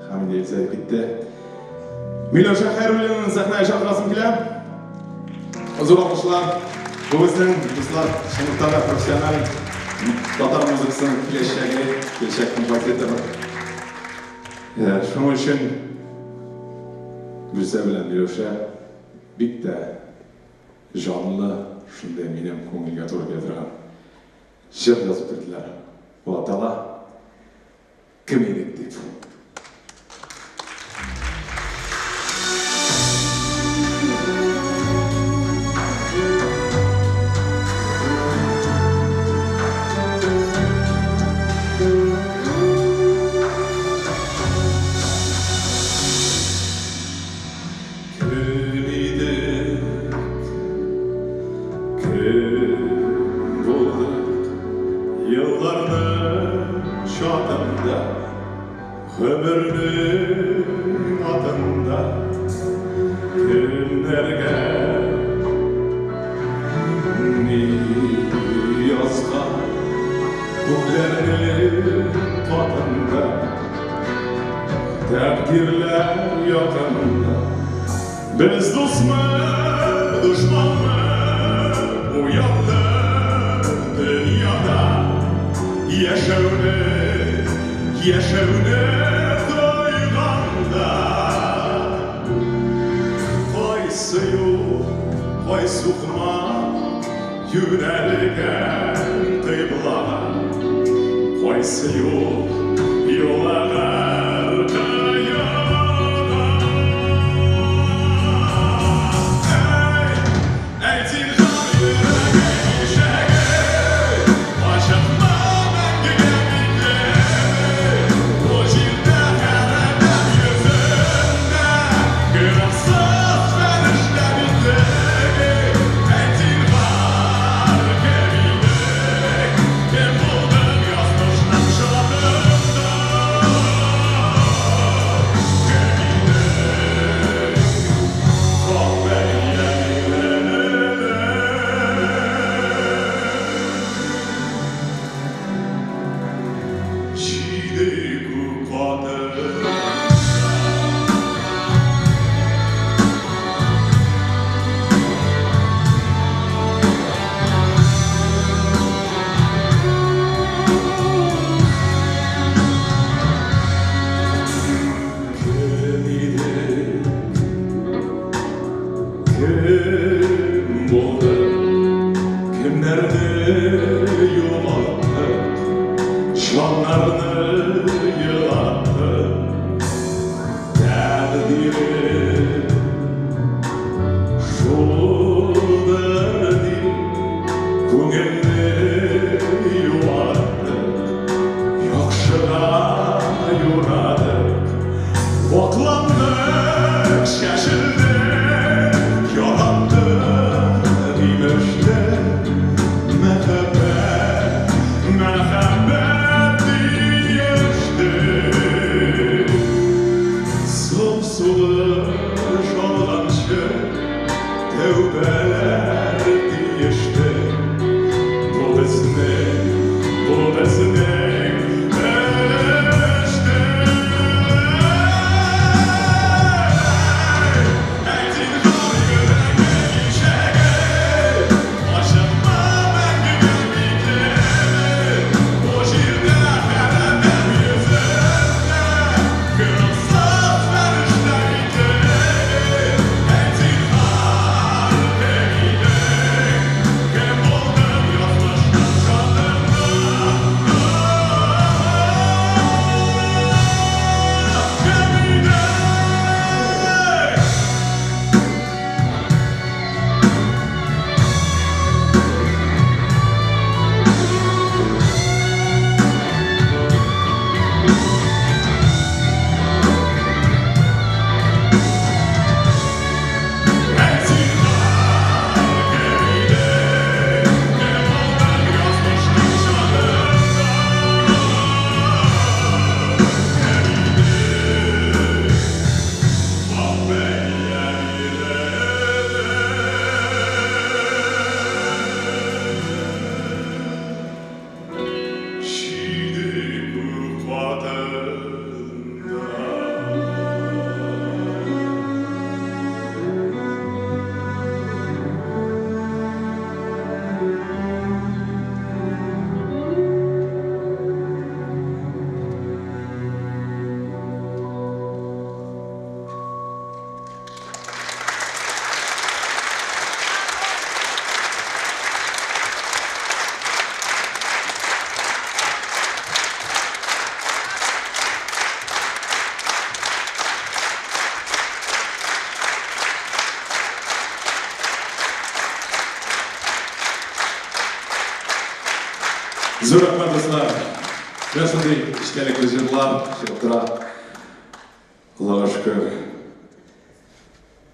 һәм инде Эльза әйтеп китте. Миләүшә Хәйруллинаны сәхнәгә чакырасым килә. Зур алкышлар. Бу безнең, дуслар, чынлыкта да профессиональ татар музыкасының киләчәге, киләчәк композиторы. Шуның өчен Гөлсә белән Миләүшә бик тә җанлы, шундый минем күңелгә туры килә торган җыр язып бирделәр. Ул атала Кем идек дип. Кем идек, кем булдык, елларның чатында, гомернең атында, кемнәргә ни язган күкләрнең катында. Тәкъдирләр якында. Без дусмы, дошманмы бу якты дөньяда? Яшәүне, яшәүне тойганда. Кайсы юл, кайсы сукмак юнәлгән кыйблага? Кайсы юл юллар кыяга? Әй, әй, зинһар йөрәге ишеге, ачыкма мәңгегә бикле. Бу җирдә һәр адәм йөзендә гөнаһсыз фәрештә битлеге. Әй, зинһар, кем идең, кем булдың язмышның чатында? Кем идең, хак бәйләмиле? Җиде күк катында. Кем идек, кем булдык, кемнәрне югалттык, җаннарны елаттык. Тәкъдирем шулдыр дип, күңелне юаттык, яхшыга юрадык. Вакланды Менә шундый эчтәлекле җырлар чыгып тора. Аллага шөкер.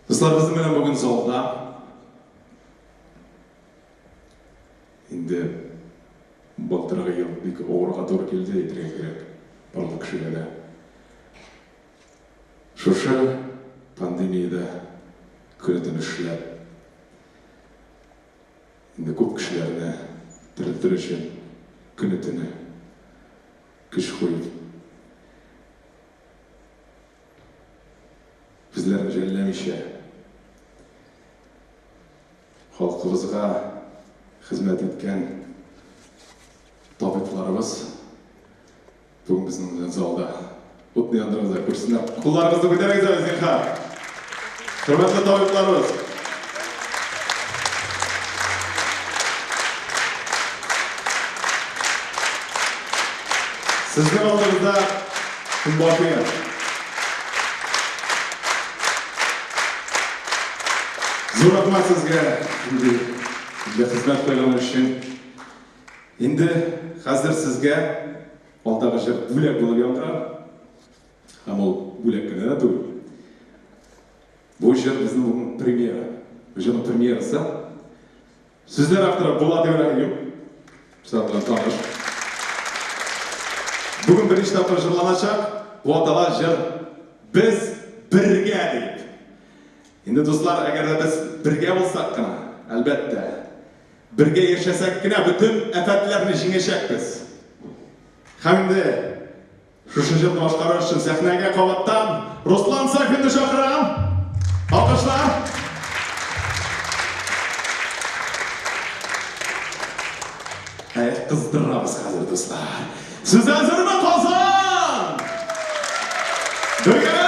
Дуслар, безнең белән бүген залда инде былтыргы ел бик авырга туры килде, әйтергә кирәк, барлык кешегә дә. Шушы пандемиядә көне-төне эшләп, инде күп кешеләрне терелтер өчен көне-төне көч куеп, үзләрен жәлләмичә, халкыбызга хезмәт иткән табибларыбыз бүген безнең белән залда. Утны яндырыгыз да, күрсеннәр. Кулларыгызны күтәрегез әле, зинһар. Хөрмәтле табибларыбыз. Сезнең алдыгызда көн башыгы. Зур рәхмәт сезгә инде безгә хезмәт куйган өчен. Инде хәзер сезгә алдагы җыр бүләк булып яңгырар. Һәм ул бүләк кенә дә түгел. Бу җыр безнең бүген премьера. Бу җырның премьерасы. Сүзләр авторы Булат Ибраһим. Сезнең белән таныш. Бүген беренче тапкыр җырланачак. Бу атала җыр Без бергә дип. Инде дуслар, әгәр дә без бергә булсак кына, әлбәттә, бергә яшәсәк кенә бөтен афәтләрне җиңәчәкбез. Һәм инде шушы җырны башкарыр өчен сәхнәгә кабаттан Руслан Сафинны чакырам. Алкышлар. Ә кыздырабыз хәзер, дуслар. Сез әзерме, Казан? Бергә!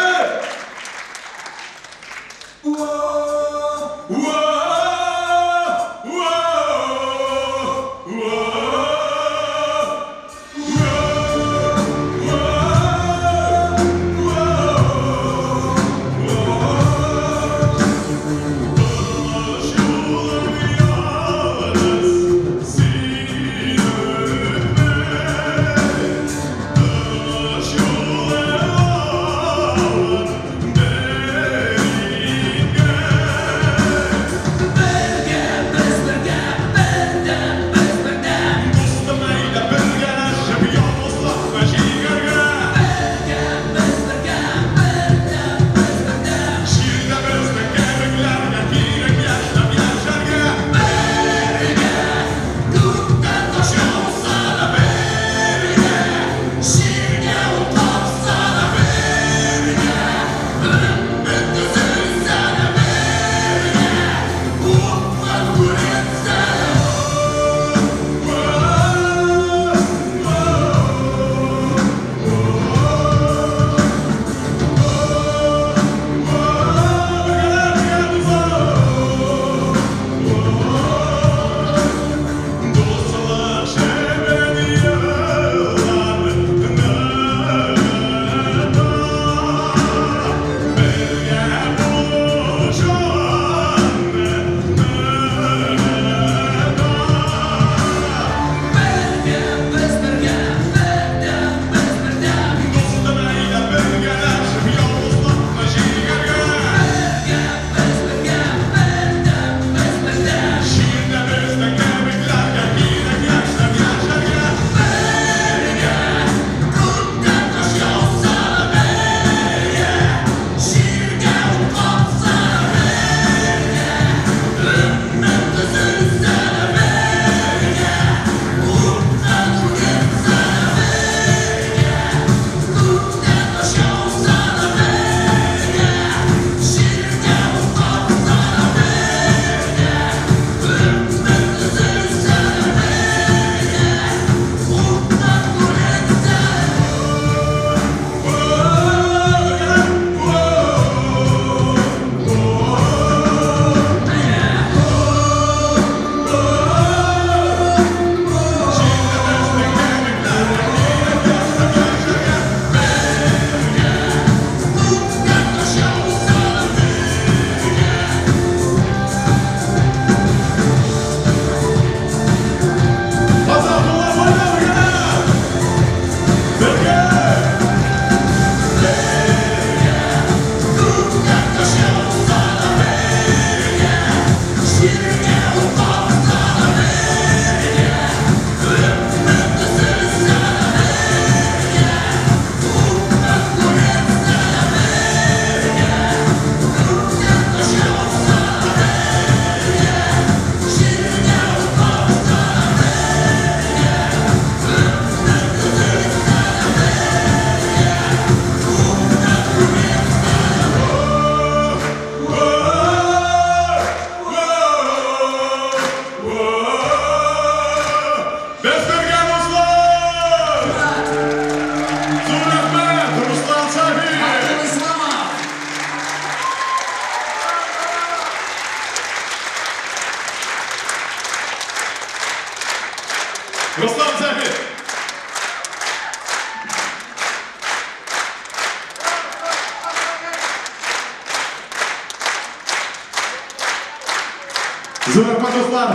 Зур рәхмәт, дуслар!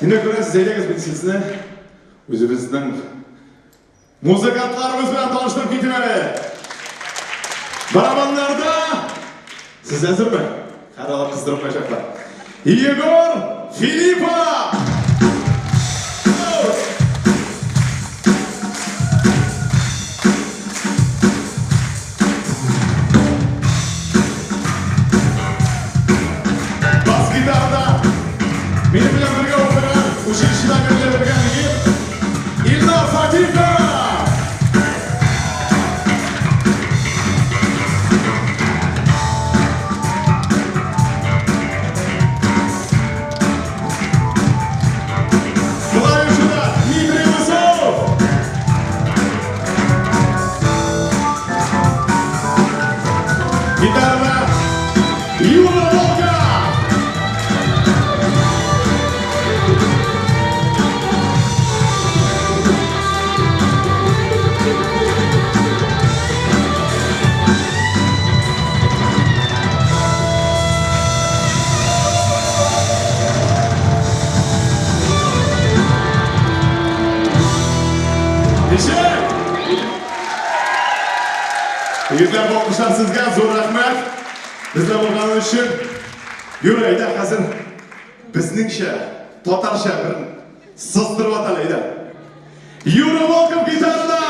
Инде күрәсез, әйдәгез мин сезне үзебезнең музыкантларыбыз белән таныштырып китим әле. Барабаннарда сез әзерме? Хәзер алар кыздырып куячаклар. Егор Филиппов! Бас гитарада минем белән бергә укыган, училищеда бергә бергә егет Илнар Фатихов! Клавишада Дмитрий Лысов! Гитарада Юра Волка! Ничек? Егетләр, бу алкышлар сезгә, зур рәхмәт. Бездә булганы өчен. Юра, әйдә хәзер безнеңчә, татарча бер сыздырып ат әле, әйдә. Юра Волков гитарада!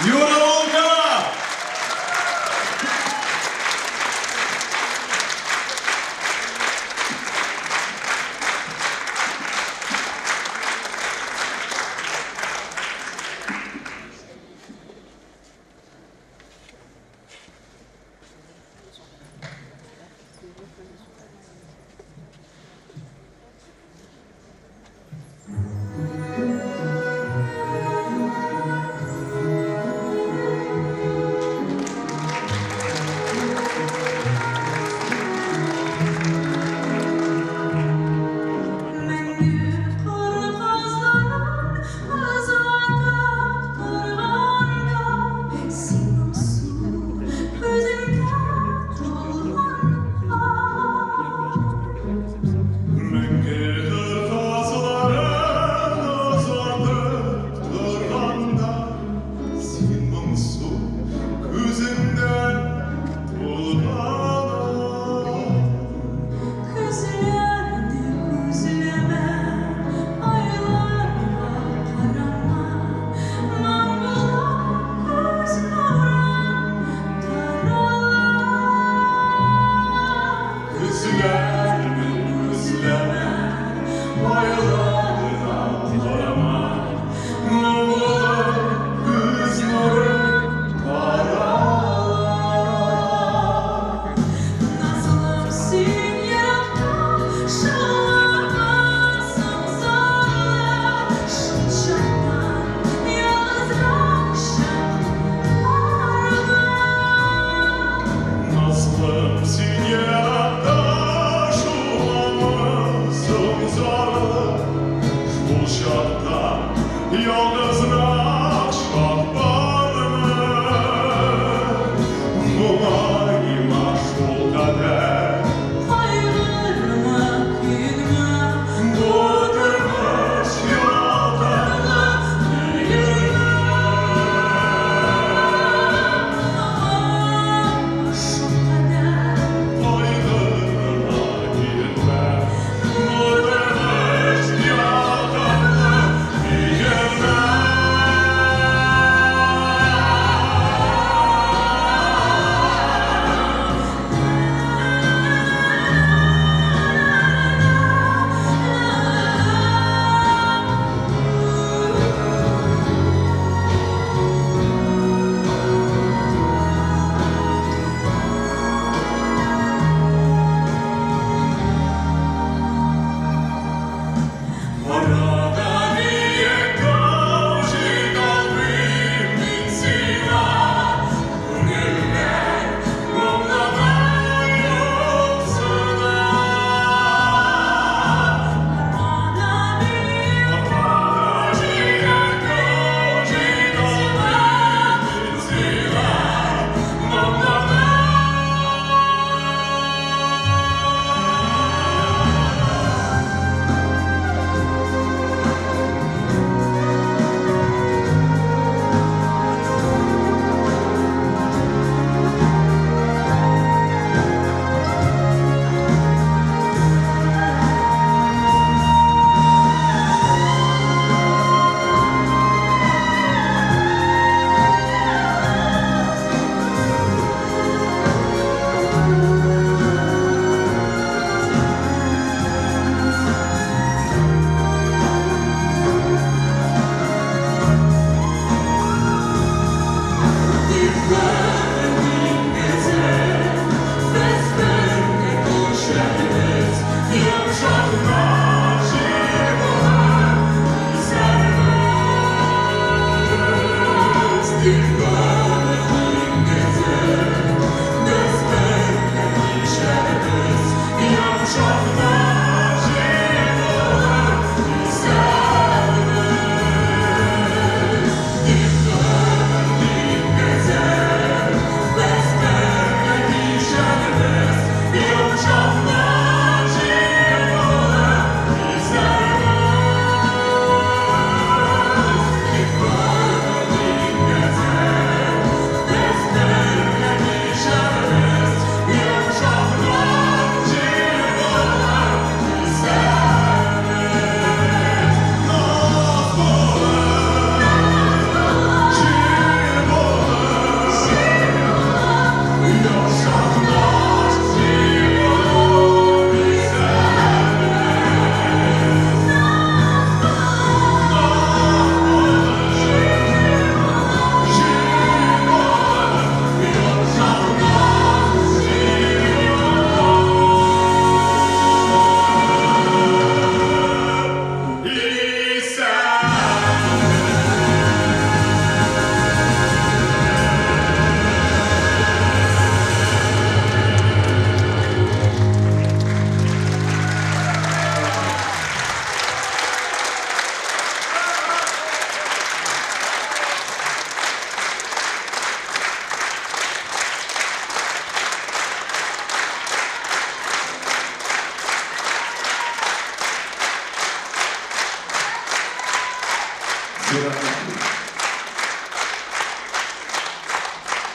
Юра Волкова!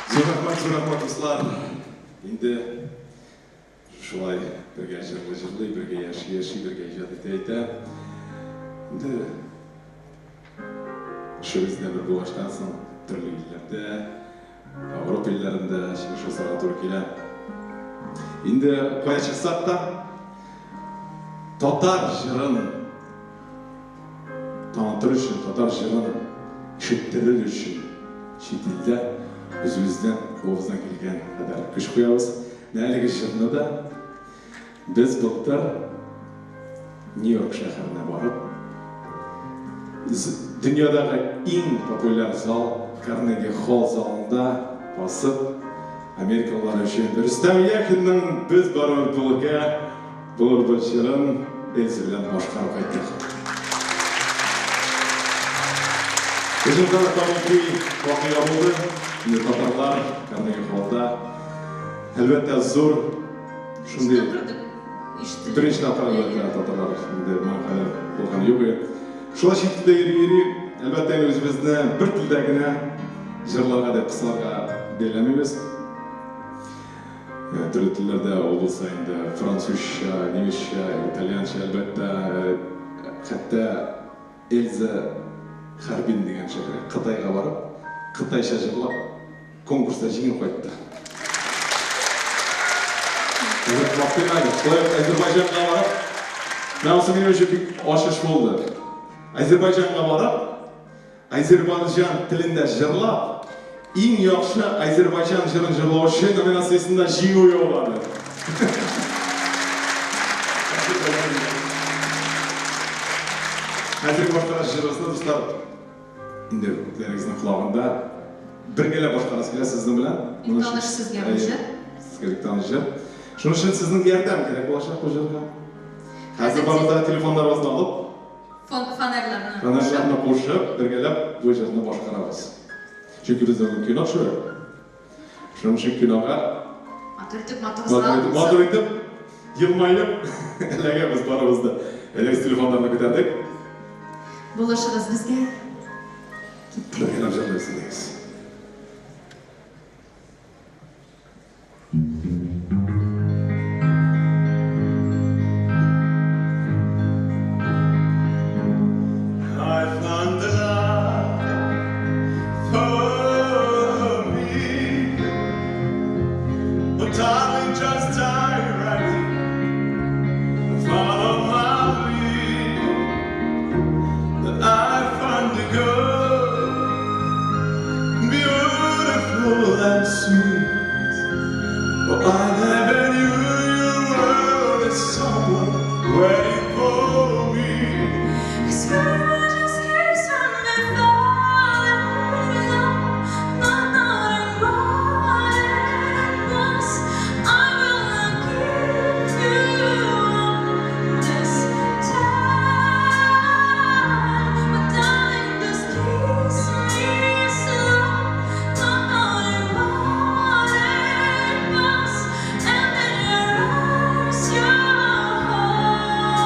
Зур рәхмәт, зур рәхмәт, дуслар. Инде шулай бергә җырлый-җырлый, бергә яши-яши, бергә иҗат итә-итә. Инде эшебез дә бер булгачтан соң төрле илләрдә, Европа илләрендә чыгыш ясарга туры килә. Инде кая чыксак та, татар җырын танытыр өчен, татар җырын ишеттерер өчен чит илдә үзебездән, кулыбыздан килгән кадәр көч куябыз. Менә әлеге җырны да без былтыр Нью-Йорк шәһәренә барып, дөньядагы иң популяр зал Карнеги Холл залында басып, америкалылар өчен Рөстәм Яхинның Без барыбер булырга булырбыз җырын Эльза белән башкарып кайттык. Бу җырда да тарихи вакыйга булды. Инде татарлар Карнеги Холлда, әлбәттә, зур шундый беренче тапкыр, әлбәттә, татарлар инде моңа кадәр булганы юк иде. Шулай чит илдә йөри-йөри, әлбәттә, инде үзебезне бер телдә генә җырларга дип кысаларга бәйләмибез. Төрле телләрдә, ул булса инде французча, немецча, итальянча, әлбәттә, хәтта Эльза Харбин дигән шәһәргә, Кытайга барып, кытайча җырлап, конкурста җиңеп кайтты. Әзер мактыйм әле. Шулай ук Әзербайҗанга барып, менә монысы минем өчен бик ачыш булды. Әзербайҗанга барып, Әзербайҗан телендә җырлап, иң яхшы әзербайҗан җырын җырлаучы номинациясендә җиңү яулады. Хәзерге башкарасы җырыбызны, дуслар, инде күпләрегезнең колагында бергәләп башкарасы килә сезнең белән. Бик таныш сезгә бу җыр. Сезгә бик таныш җыр. Шуның өчен сезнең ярдәм кирәк булачак бу җырга. Хәзер барыбыз да телефоннарыбызны алып, Фонарьларны. Фонарьларны кушып, бергәләп бу җырны башкарабыз. Чөнки без бүген кино төшерәбез. Шуның өчен кинога матур итеп, матур зал матур итеп, матур итеп, елмаеп эләгәбез барыбыз да. Әйдәгез телефоннарны күтәрдек. Булышыгыз безгә. Киттек. Бергәләп җырлыйбыз, әйдәгез. I found the love for me, but darling, just die right follow my lead. That I found a girl, beautiful and sweet. But I never knew you were the someone waiting for me. 'Cause girl just keeps on me falling in love, not knowing what it was. I will not give you up this time, but darling, just kiss me slow, not knowing what it was, and in your arms you'll hold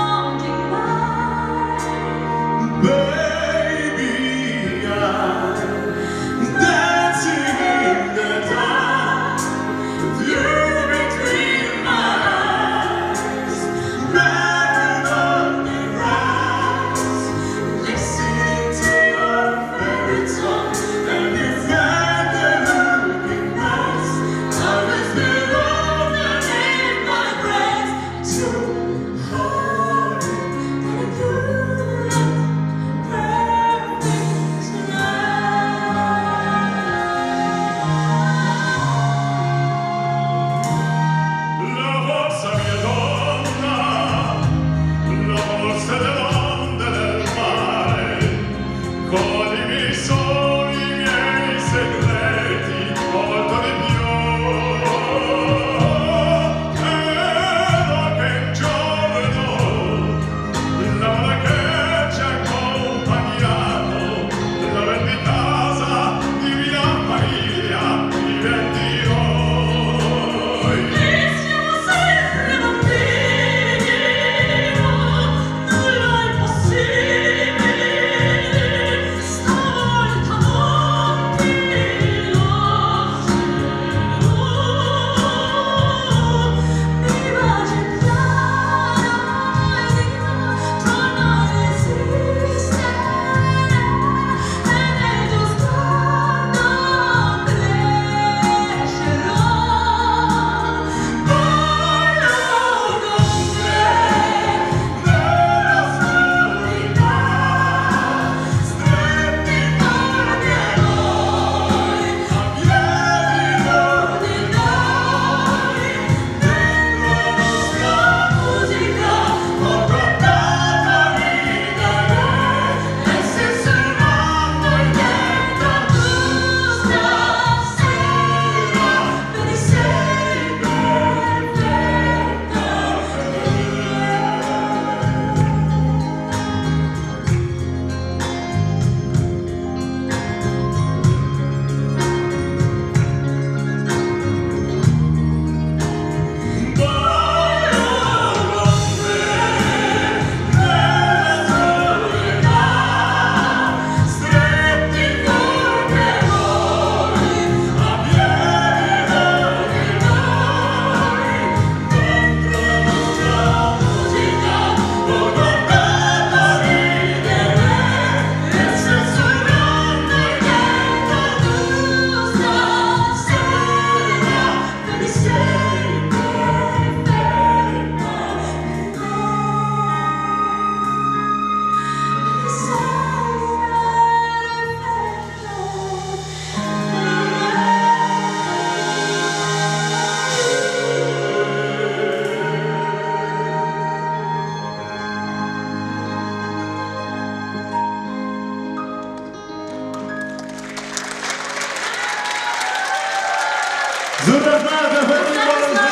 Зур рәхмәт, әфәндем барыгызга!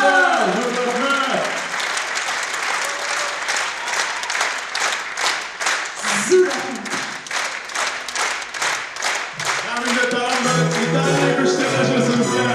Зур рәхмәт! Зур рәхмәт! Һәм инде тагын бер Италия күчтәнәче сезгә!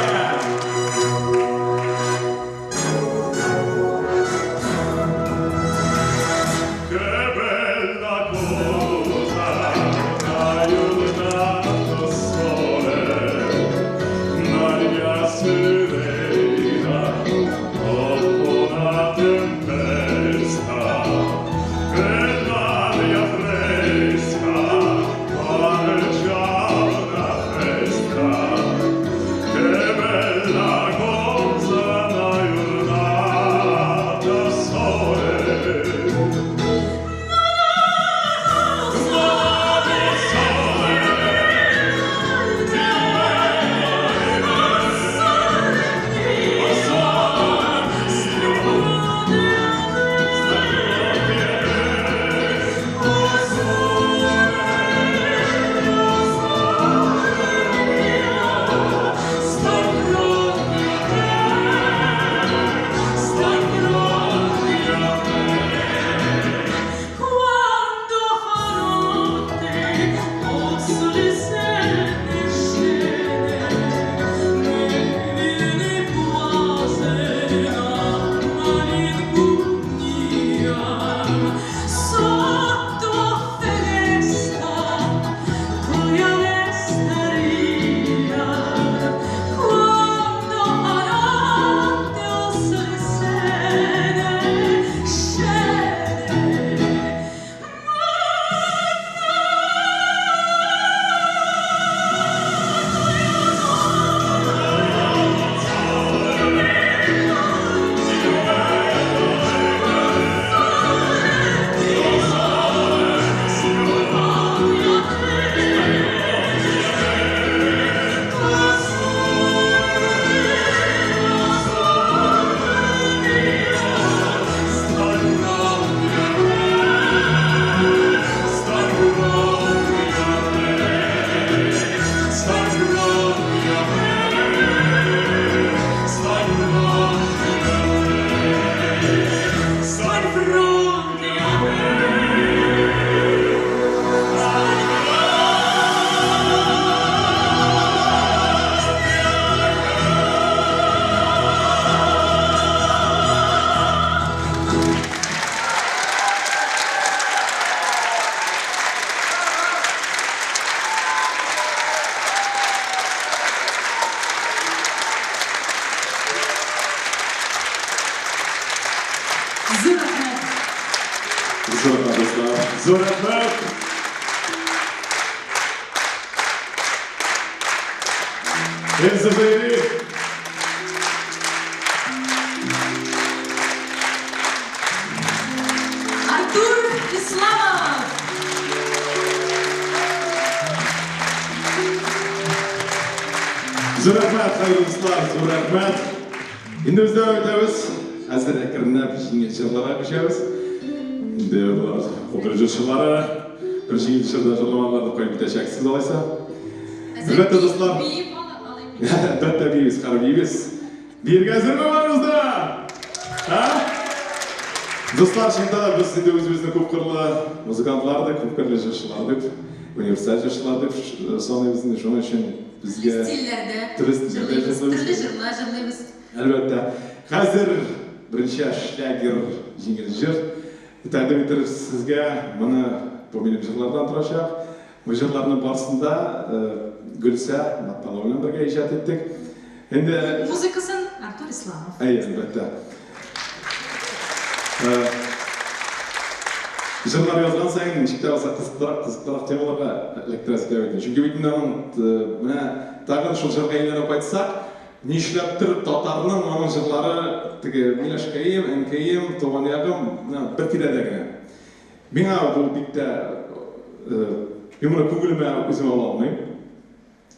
Зур рәхмәт! Зур рәхмәт, дуслар! Зур рәхмәт! Эльза Заири! Артур Исламов! Зур рәхмәт, хәерле дуслар, зур рәхмәт. Инде без дәвам итәбез. Хәзер әкренләп җиңел җырларга күчәбез. Инде болар опера җырчылары бер җиңел җырда җырламадылар дип куеп китәчәксез алайса. Әлбәттә, дуслар. Биеп алыйк. Әлбәттә, биибез, хәзер биибез. Биергә әзерме барыгыз да? Һа? Дуслар, чынында да без инде үзебезне күпкырлы музыкантлар дип, күпкырлы җырчылар дип, универсаль җырчылар дип саныйбыз инде. Шуның өчен безгә Төрле стильләрдә төрле стильләрдә җырлыйбыз, җырлыйбыз. төрле җырлар җырлыйбыз. Әлбәттә. Хәзер беренче шлягер җиңел җыр тәкъдим итербез сезгә. Моны бу минем җырлардан торачак. Бу җырларны барысын да Гөлсә Матталова белән бергә иҗат иттек. Инде Музыкасын Артур Исламов. Әйе, әлбәттә. Җырлар язган саен ничек тә булса кызыклырак, кызыклырак темаларга эләктерәсе килә бит. Чөнки бит инде аның менә тагын шул җырга әйләнеп кайтсак, нишләптер татарның аның җырлары теге миләшкәем, әнкәем, туган ягым менә бер тирәдә генә. Миңа бу бик тә мин моны күңелемә үзем ала алмыйм.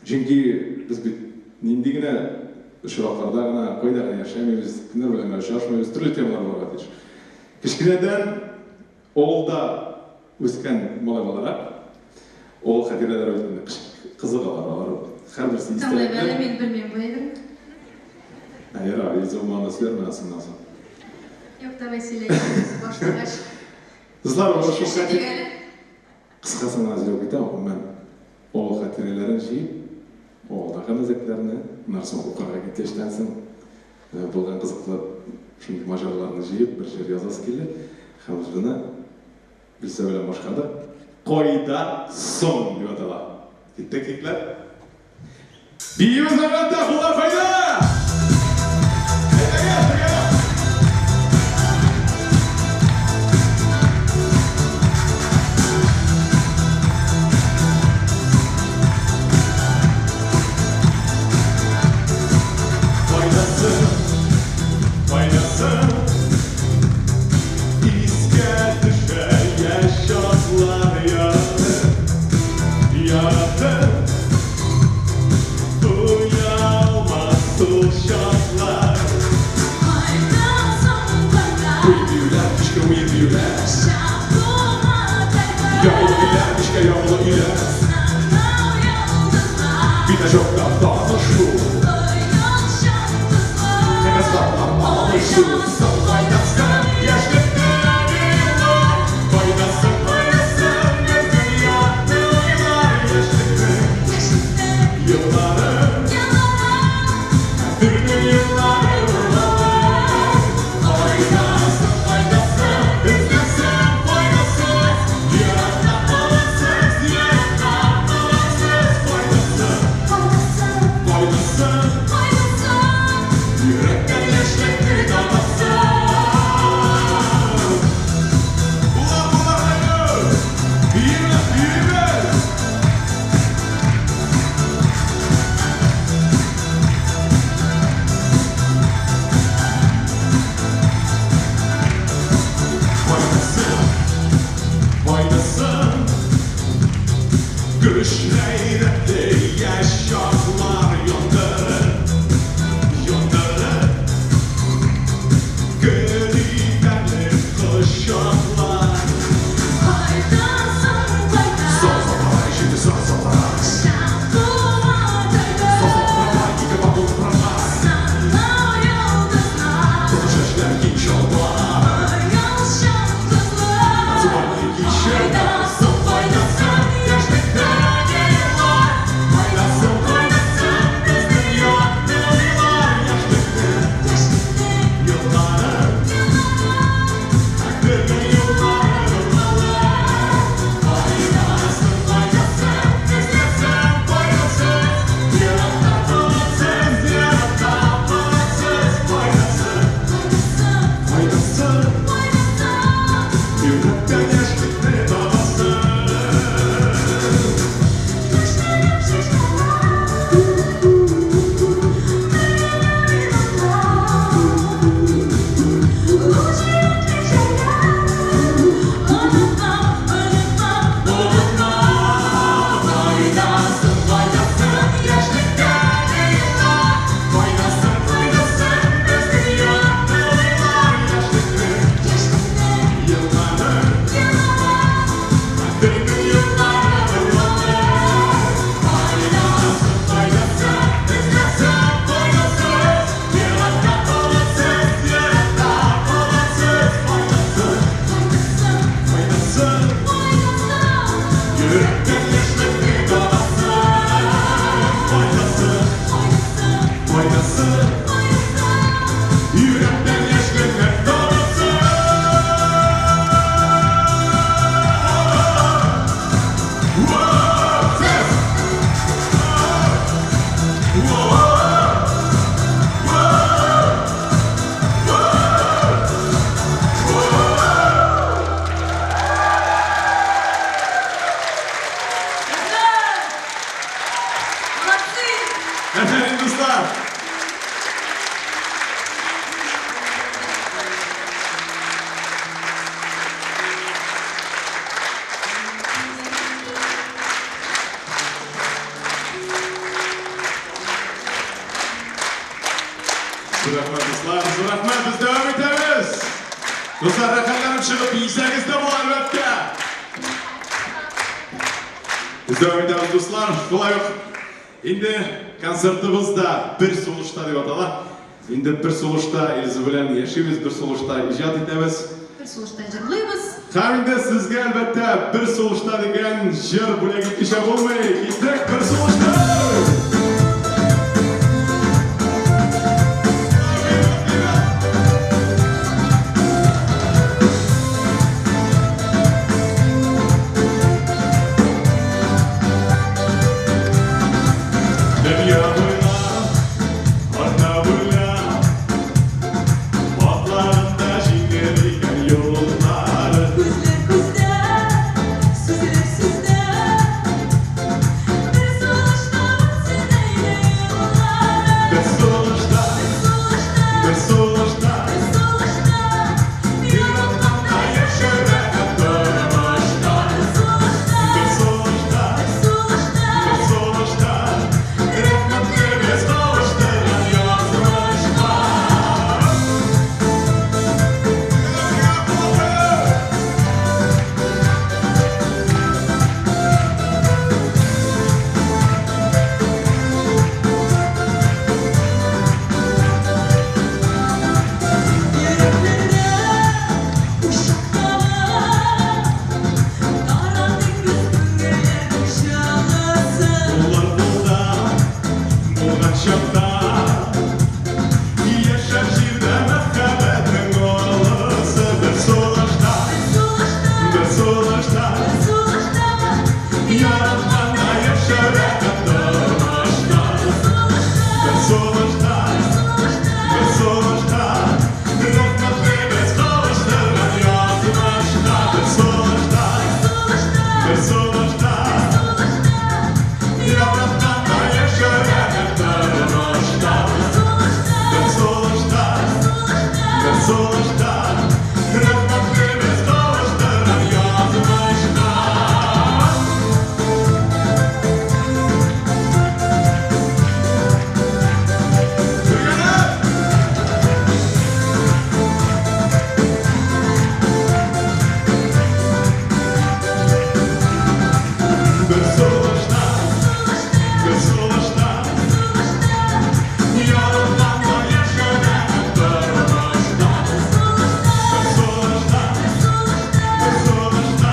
Чөнки без бит нинди генә очракларда гына, кайда гына яшәмибез, кемнәр белән генә очрашмыйбыз, төрле темалар булырга тиеш. Кечкенәдән авылда үскән малай буларак, авыл хатирәләре бит инде кызык алар, алар һәрберсе Тыңлыйм истәлекле. әле, мин белмим бу әйберне. Ә ярар, Эльза булмаганда сөйләрмен анысыннан соң. Юк, давай сөйлә инде, башлагач. Дуслар, ул шул хәтер. Кыскасын гына сөйләп китәм, гомумән, авыл хатирәләрен җыеп, авылдагы мәзәкләрне, аннан соң укырга киткәчтән соң булган кызыклы шундый маҗараларны җыеп, бер җыр язасы килде. Һәм җырны Гөлсә белән башкардык. Кайда соң дип атала. Киттек, егетләр. Биюбез әлбәттә, куллар кайда? Әйдәгез, бергә! Файдасы, файдасы Искә төшә яшь чаклар яратып, яратып Туялмас ул чаклар. Кайда соң кайда? Туй биюләр, кичке уен биюләр. Чабуга кайда? Ягулы өйләр, мичкә ягулы өйләр. Сынау йолдызлар. Пятачокта танышу. Оялчан кызлар. Кәгазь хатлар алышу. Соң кайдасы, яшьлектәге еллар? Кайдасы, кайдасы, безнең якты уйлар? Яшьлекнең Яшьлекнең еллары, еллары. төрле еллары алар. Кайдасы, кайдасы, эзләсәң файдасыз, еракта каласыз, еракта каласыз. Файдасы, Кайдасы, файдасы, кайдасы? йөрәктән яшьлекне табасы. Була, була, хәлү! Биимез, биимез! Файдасы, файдасы, Көч гайрәтле яшь чаклар яндырыр, яндырыр. Көл итәрлек кочаклар. Кайда соң кайда? Саз-сазлар, ишетте саз-сазлар. Чабуга кайда? Саз-сазлар, ике вагон трамвай. Сынау йолдызлар. Кызыл чәчләр, киң чалбар. Оялчан кызлар. Зурлы кичә. Кайдасы, кайдасы, яшьлектәге еллар? Кайдасы, кайдасы, безнең якты уйлар? Яшьлекнең Яшьлекнең еллары, еллары. төрле еллары алар. Кайдасы, кайдасы, эзләсәң файдасыз, еракта каласыз, еракта каласыз. Файдасы, Кайдасы, файдасы, кайдасы? йөрәктән яшьлекне табасы. Яшьлегем чәчкәләр, төрле еллар. Онытмам, онытмам, онытмам. Файдасы, файдасы, яшьлектәге еллар. Файдасы, файдасы, безнең якты уйлар. Яшьлекнең Яшьлекнең еллары, еллары. төрле еллары алар. Файдасы, файдасы, эзләсәң файдасыз, еракта каласыз, еракта каласыз. Файдасы, Кайдасы, файдасы, кайдасы? йөрәктән яшьлекне табасы. Файдасы, Кайдасы, файдасы, кайдасы? йөрәктән яшьлекне табасы. Ses! Молодцы! Афәрин, дуслар! Зур рәхмәт, дуслар, зур рәхмәт, без дәвам итәбез. Дуслар, рәхәтләнеп чыгып биесәгез дә була, әлбәттә. Без дәвам итәбез, дуслар. Шулай ук инде концертыбыз да бер сулышта дип атала. Инде бер сулышта Эльза белән яшибез, бер сулышта иҗат итәбез. Бер сулышта җырлыйбыз. Һәм инде сезгә, әлбәттә, бер сулышта дигән җыр бүләк итмичә булмый. Киттек бер сулышта! Дөнья буйлап, арта буйлап, атларында җиңел икән юллары. Күзләр күздә, сүзләр сүздә, бер сулышта үтсен әйдә юллары. Бер сулышта, Бер сулышта, бер сулышта, бер сулышта, яратканда яшәрә тормышта. Бер сулышта, Бер сулышта, бер сулышта, бер сулышта, рәхмәтлебез кавыштырган язмышка. Йөрәкләрдә учак кала, таратыйк без күңелләрнең чагысын. Куллар кулда булган чакта, яшәр җирдә мәхәббәтнең олысы. Бер сулышта, Бер сулышта, бер сулышта, бер сулышта, яратканда яшәрә тормышта. Бер сулышта, Бер сулышта, бер сулышта, бер сулышта, рәхмәтлебез кавыштырган язмышка. Бер сулышта, бер сулышта, бер сулышта, сулышта, яратканда яшәрә тормышта. Бер сулышта, Бер сулышта, бер сулышта, рәхмәтлебез кавыштырган язмышка. Бергәләп! Бер сулышта, бер сулышта, яратканда яшәрә тормышта. Бер сулышта, бер сулышта,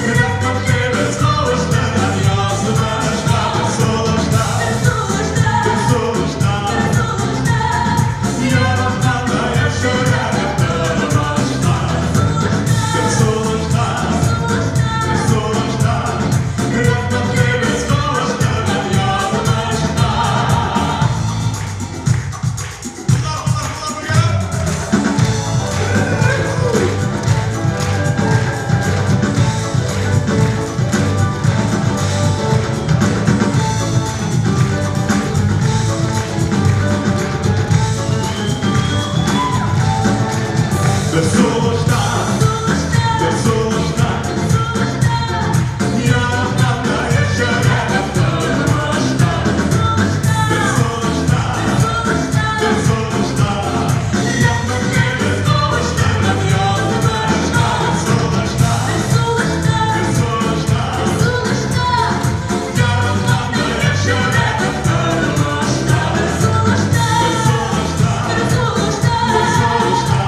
рәхмәтлебез кавыштырган язмышка. Бер сулышта, бер сулышта, яратканда яшәрә тормышта. Бер сулышта, бер сулышта, рәхмәтлебез кавыштырган язмышка. Куллар, куллар, куллар, бергәләп! Бер сулышта, бер сулышта, яратканда яшәрә тормышта. Бер сулышта, бер сулышта, рәхмәтлебез кавыштырган язмышка. Бер сулышта, бер сулышта, яратканда яшәрә тормышта. Бер сулышта, бер сулышта,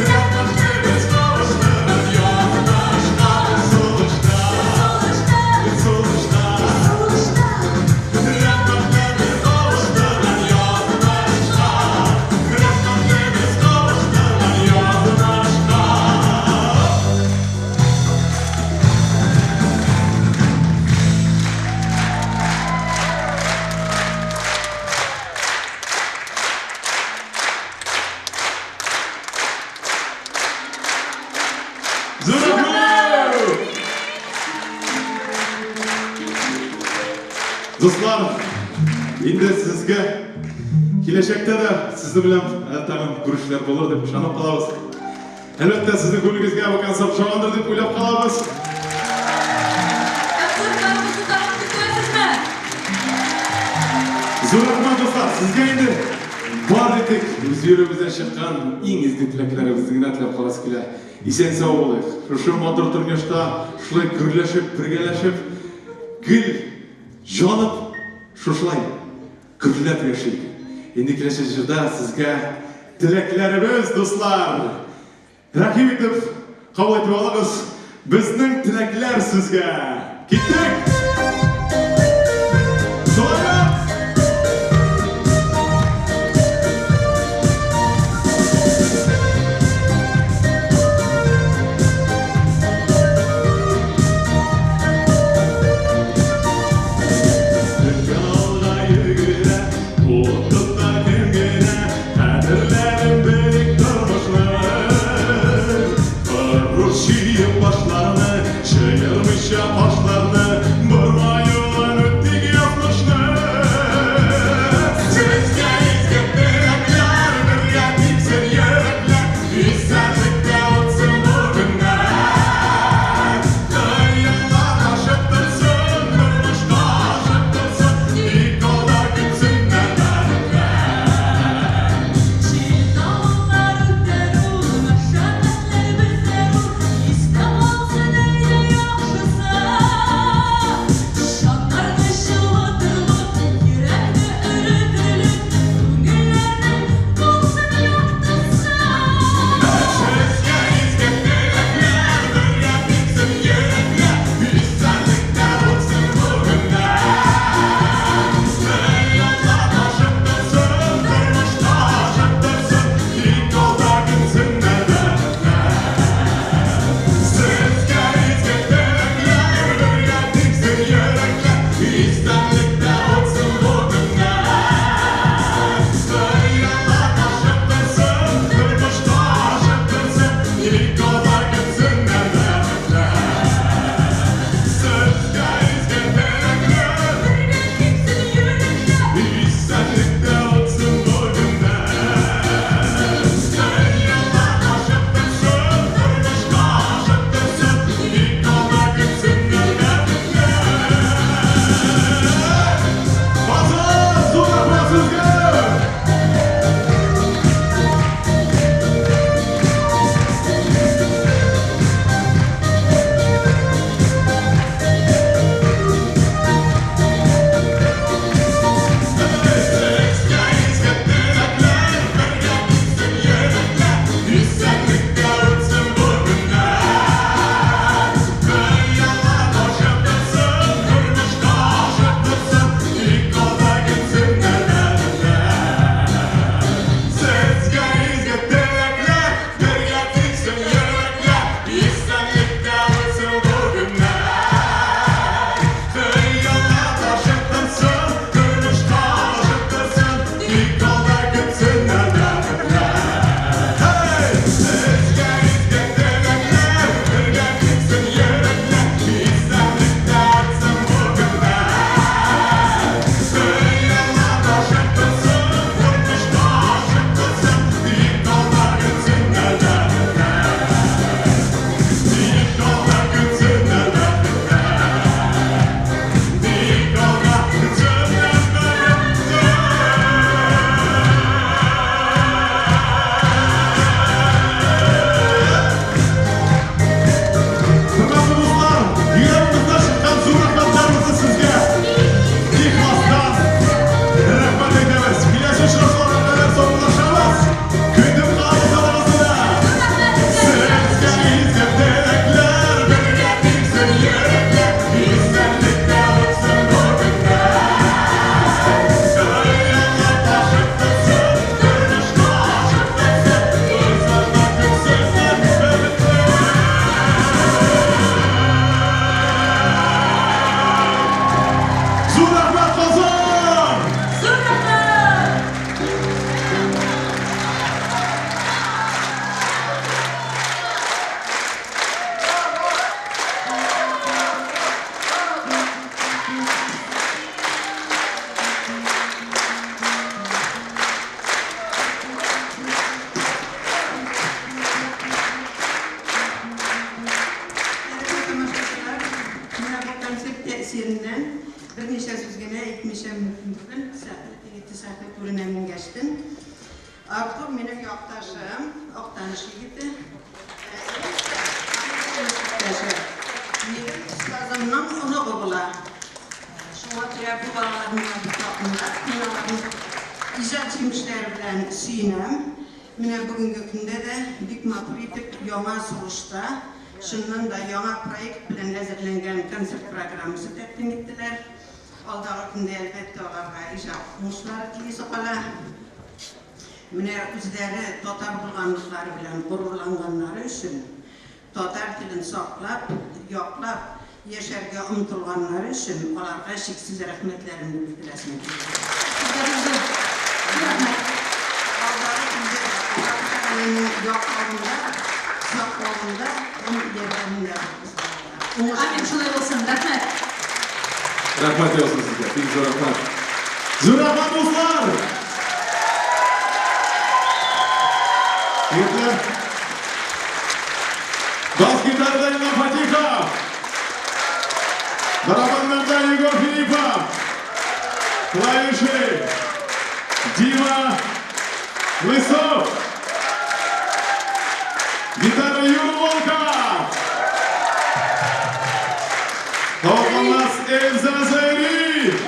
рәхмәтлебез кавыштырган язмышка. Бер сулышта, бер сулышта, рәхмәтлебез кавыштырган язмышка. Рәхмәтлебез кавыштырган язмышка. Зур рәхмәт! Дуслар, инде сезгә киләчәктә дә сезнең белән әле тагын күрешүләр булыр дип ышанып калабыз. Әлбәттә, сезнең күңелегезгә бу концерт ошагандыр дип уйлап калабыз. Концертларыбызны тагын көтәсезме? Зур рәхмәт, дуслар, сезгә инде бар итек үз йөрәгебездән чыккан иң изге теләкләребезне генә теләп каласы килә. Исән сау булыйк. Шушы матур тормышта шулай гөрләшеп, бергәләшеп, гел җанып, шушылай гөрләп яшик. Инде киләсе җырда сезгә теләкләребез, дуслар. Рәхим итеп кабул итеп алыгыз. Безнең теләкләр сезгә. Киттек! Салават! Дөньяга йөгерә, куып тота кем генә, кадерләнеп белик тормышны. Горур чөеп башларны, җыермыйча кашларны, борма юлын үтик язмышны. Сезгә изге теләкләр, бергә типсен йөрәкләр, исәнлектә үтсен бу көннәр. Хыяллар ашып торсын, тормышка ашып торсын, тик алда көтсеннәр бәхетләр. Җил-давыллар үтәр ул, мәшәкатьләр бетәр ул, истә калсын әйдә яхшысы. Җаннарны җылытырлык, йөрәкне эретерлек, күңелләрнең булсын яктысы. Сезгә изге теләкләр, бергә типсен йөрәкләр, исәнлектә үтсен бу көннәр. Хыяллар ашып торсын, тормышка ашып торсын, тик алда көтсеннәр бәхетләр. Сезгә изге теләкләр, бергә типсен йөрәкләр, исәнлектә үтсен бу көннәр. Хыяллар ашып торсын, тормышка ашып торсын, тик алда көтсеннәр бәхетләр. Сезгә изге теләкләр, Бергә типсен йөрәкләр, исәнлектә үтсен бу көннәр. Хыяллар ашып торсын, тормышка ашып торсын, тик алда көтсеннәр бәхетләр. Казан, зур рәхмәт сезгә! Сезгә изге теләкләр, бергә типсен йөрәкләр, исәнлектә үтсен бу көннәр. Хыяллар ашып торсын, тормышка ашып торсын, тик алда көтсеннәр бәхетләр. Сезгә изге теләкләр, бергә типсен йөрәкләр, исәнлектә үтсен бу көннәр. Хыяллар ашып торсын, тормышка ашып торсын, тик алда көтсеннәр бәхетләр. Hey! Сезгә изге теләкләр, бергә типсен йөрәкләр, исәнлектә үтсен бу көннәр. Хыяллар ашып торсын, тормышка ашып торсын, тик алда көтсеннәр бәхетләр. Тик алда көтсеннәр бәхетләр. Тик алда көтсеннәр бәхетләр. Хөрмәтле дуслар, йөрәгебездән чыккан зур рәхмәтләребезне сезгә ихластан рәхмәт әйтәбез. Киләсе очрашуларга кадәр саубуллашабыз. Көтеп калабыз алыгызны да. Сезгә изге теләкләр, бергә типсен йөрәкләр, исәнлектә үтсен бу көннәр. Хыяллар ашып торсын, тормышка ашып торсын, алда көтсеннәр бәхетләр. Зур рәхмәт, Казан! Зур рәхмәт! Хөрмәтле тамашачылар, менә бу концерт тәэсиреннән берничә сүз генә әйтмичә мөмкин түгел. Сәхнә егете сәхнә түренә менгәчтен. Артур минем якташым, Актаныш егете. Иптәше. Минем остазымның оныгы була. Шуңа күрә бу балалар миңа бик якыннар. Мин аларны Иҗат җимешләре белән сөенәм. Менә бүгенге көндә дә бик матур итеп яңа сулышта, чыннан да яңа проект белән әзерләнгән концерт программасы тәкъдим иттеләр. Алдагы көндә, әлбәттә, аларга иҗат уңышлары телисе кала. Менә үзләре татар булганлыклары белән горурланганнары өчен, татар телен саклап, яклап яшәргә омтылганнары өчен аларга чиксез рәхмәтләремне белдерәсем килә. Сезгә бик зур рәхмәт. Алдагы көндә дә Аллаһы Тәгаләнең яклавында, саклавында һәм ярдәмендә булыгыз, балалар. Амин, шулай булсын. Рәхмәт. Рәхмәт яусын сезгә, бик зур рәхмәт. Зур рәхмәт, дуслар! Егетләр. Бас гитарада Илнар Фатихов. Барабаннарда Егор Филиппов. Клавиши Дима Лысов. Гитара Юра Волков. Ток у нас Эльза Заири.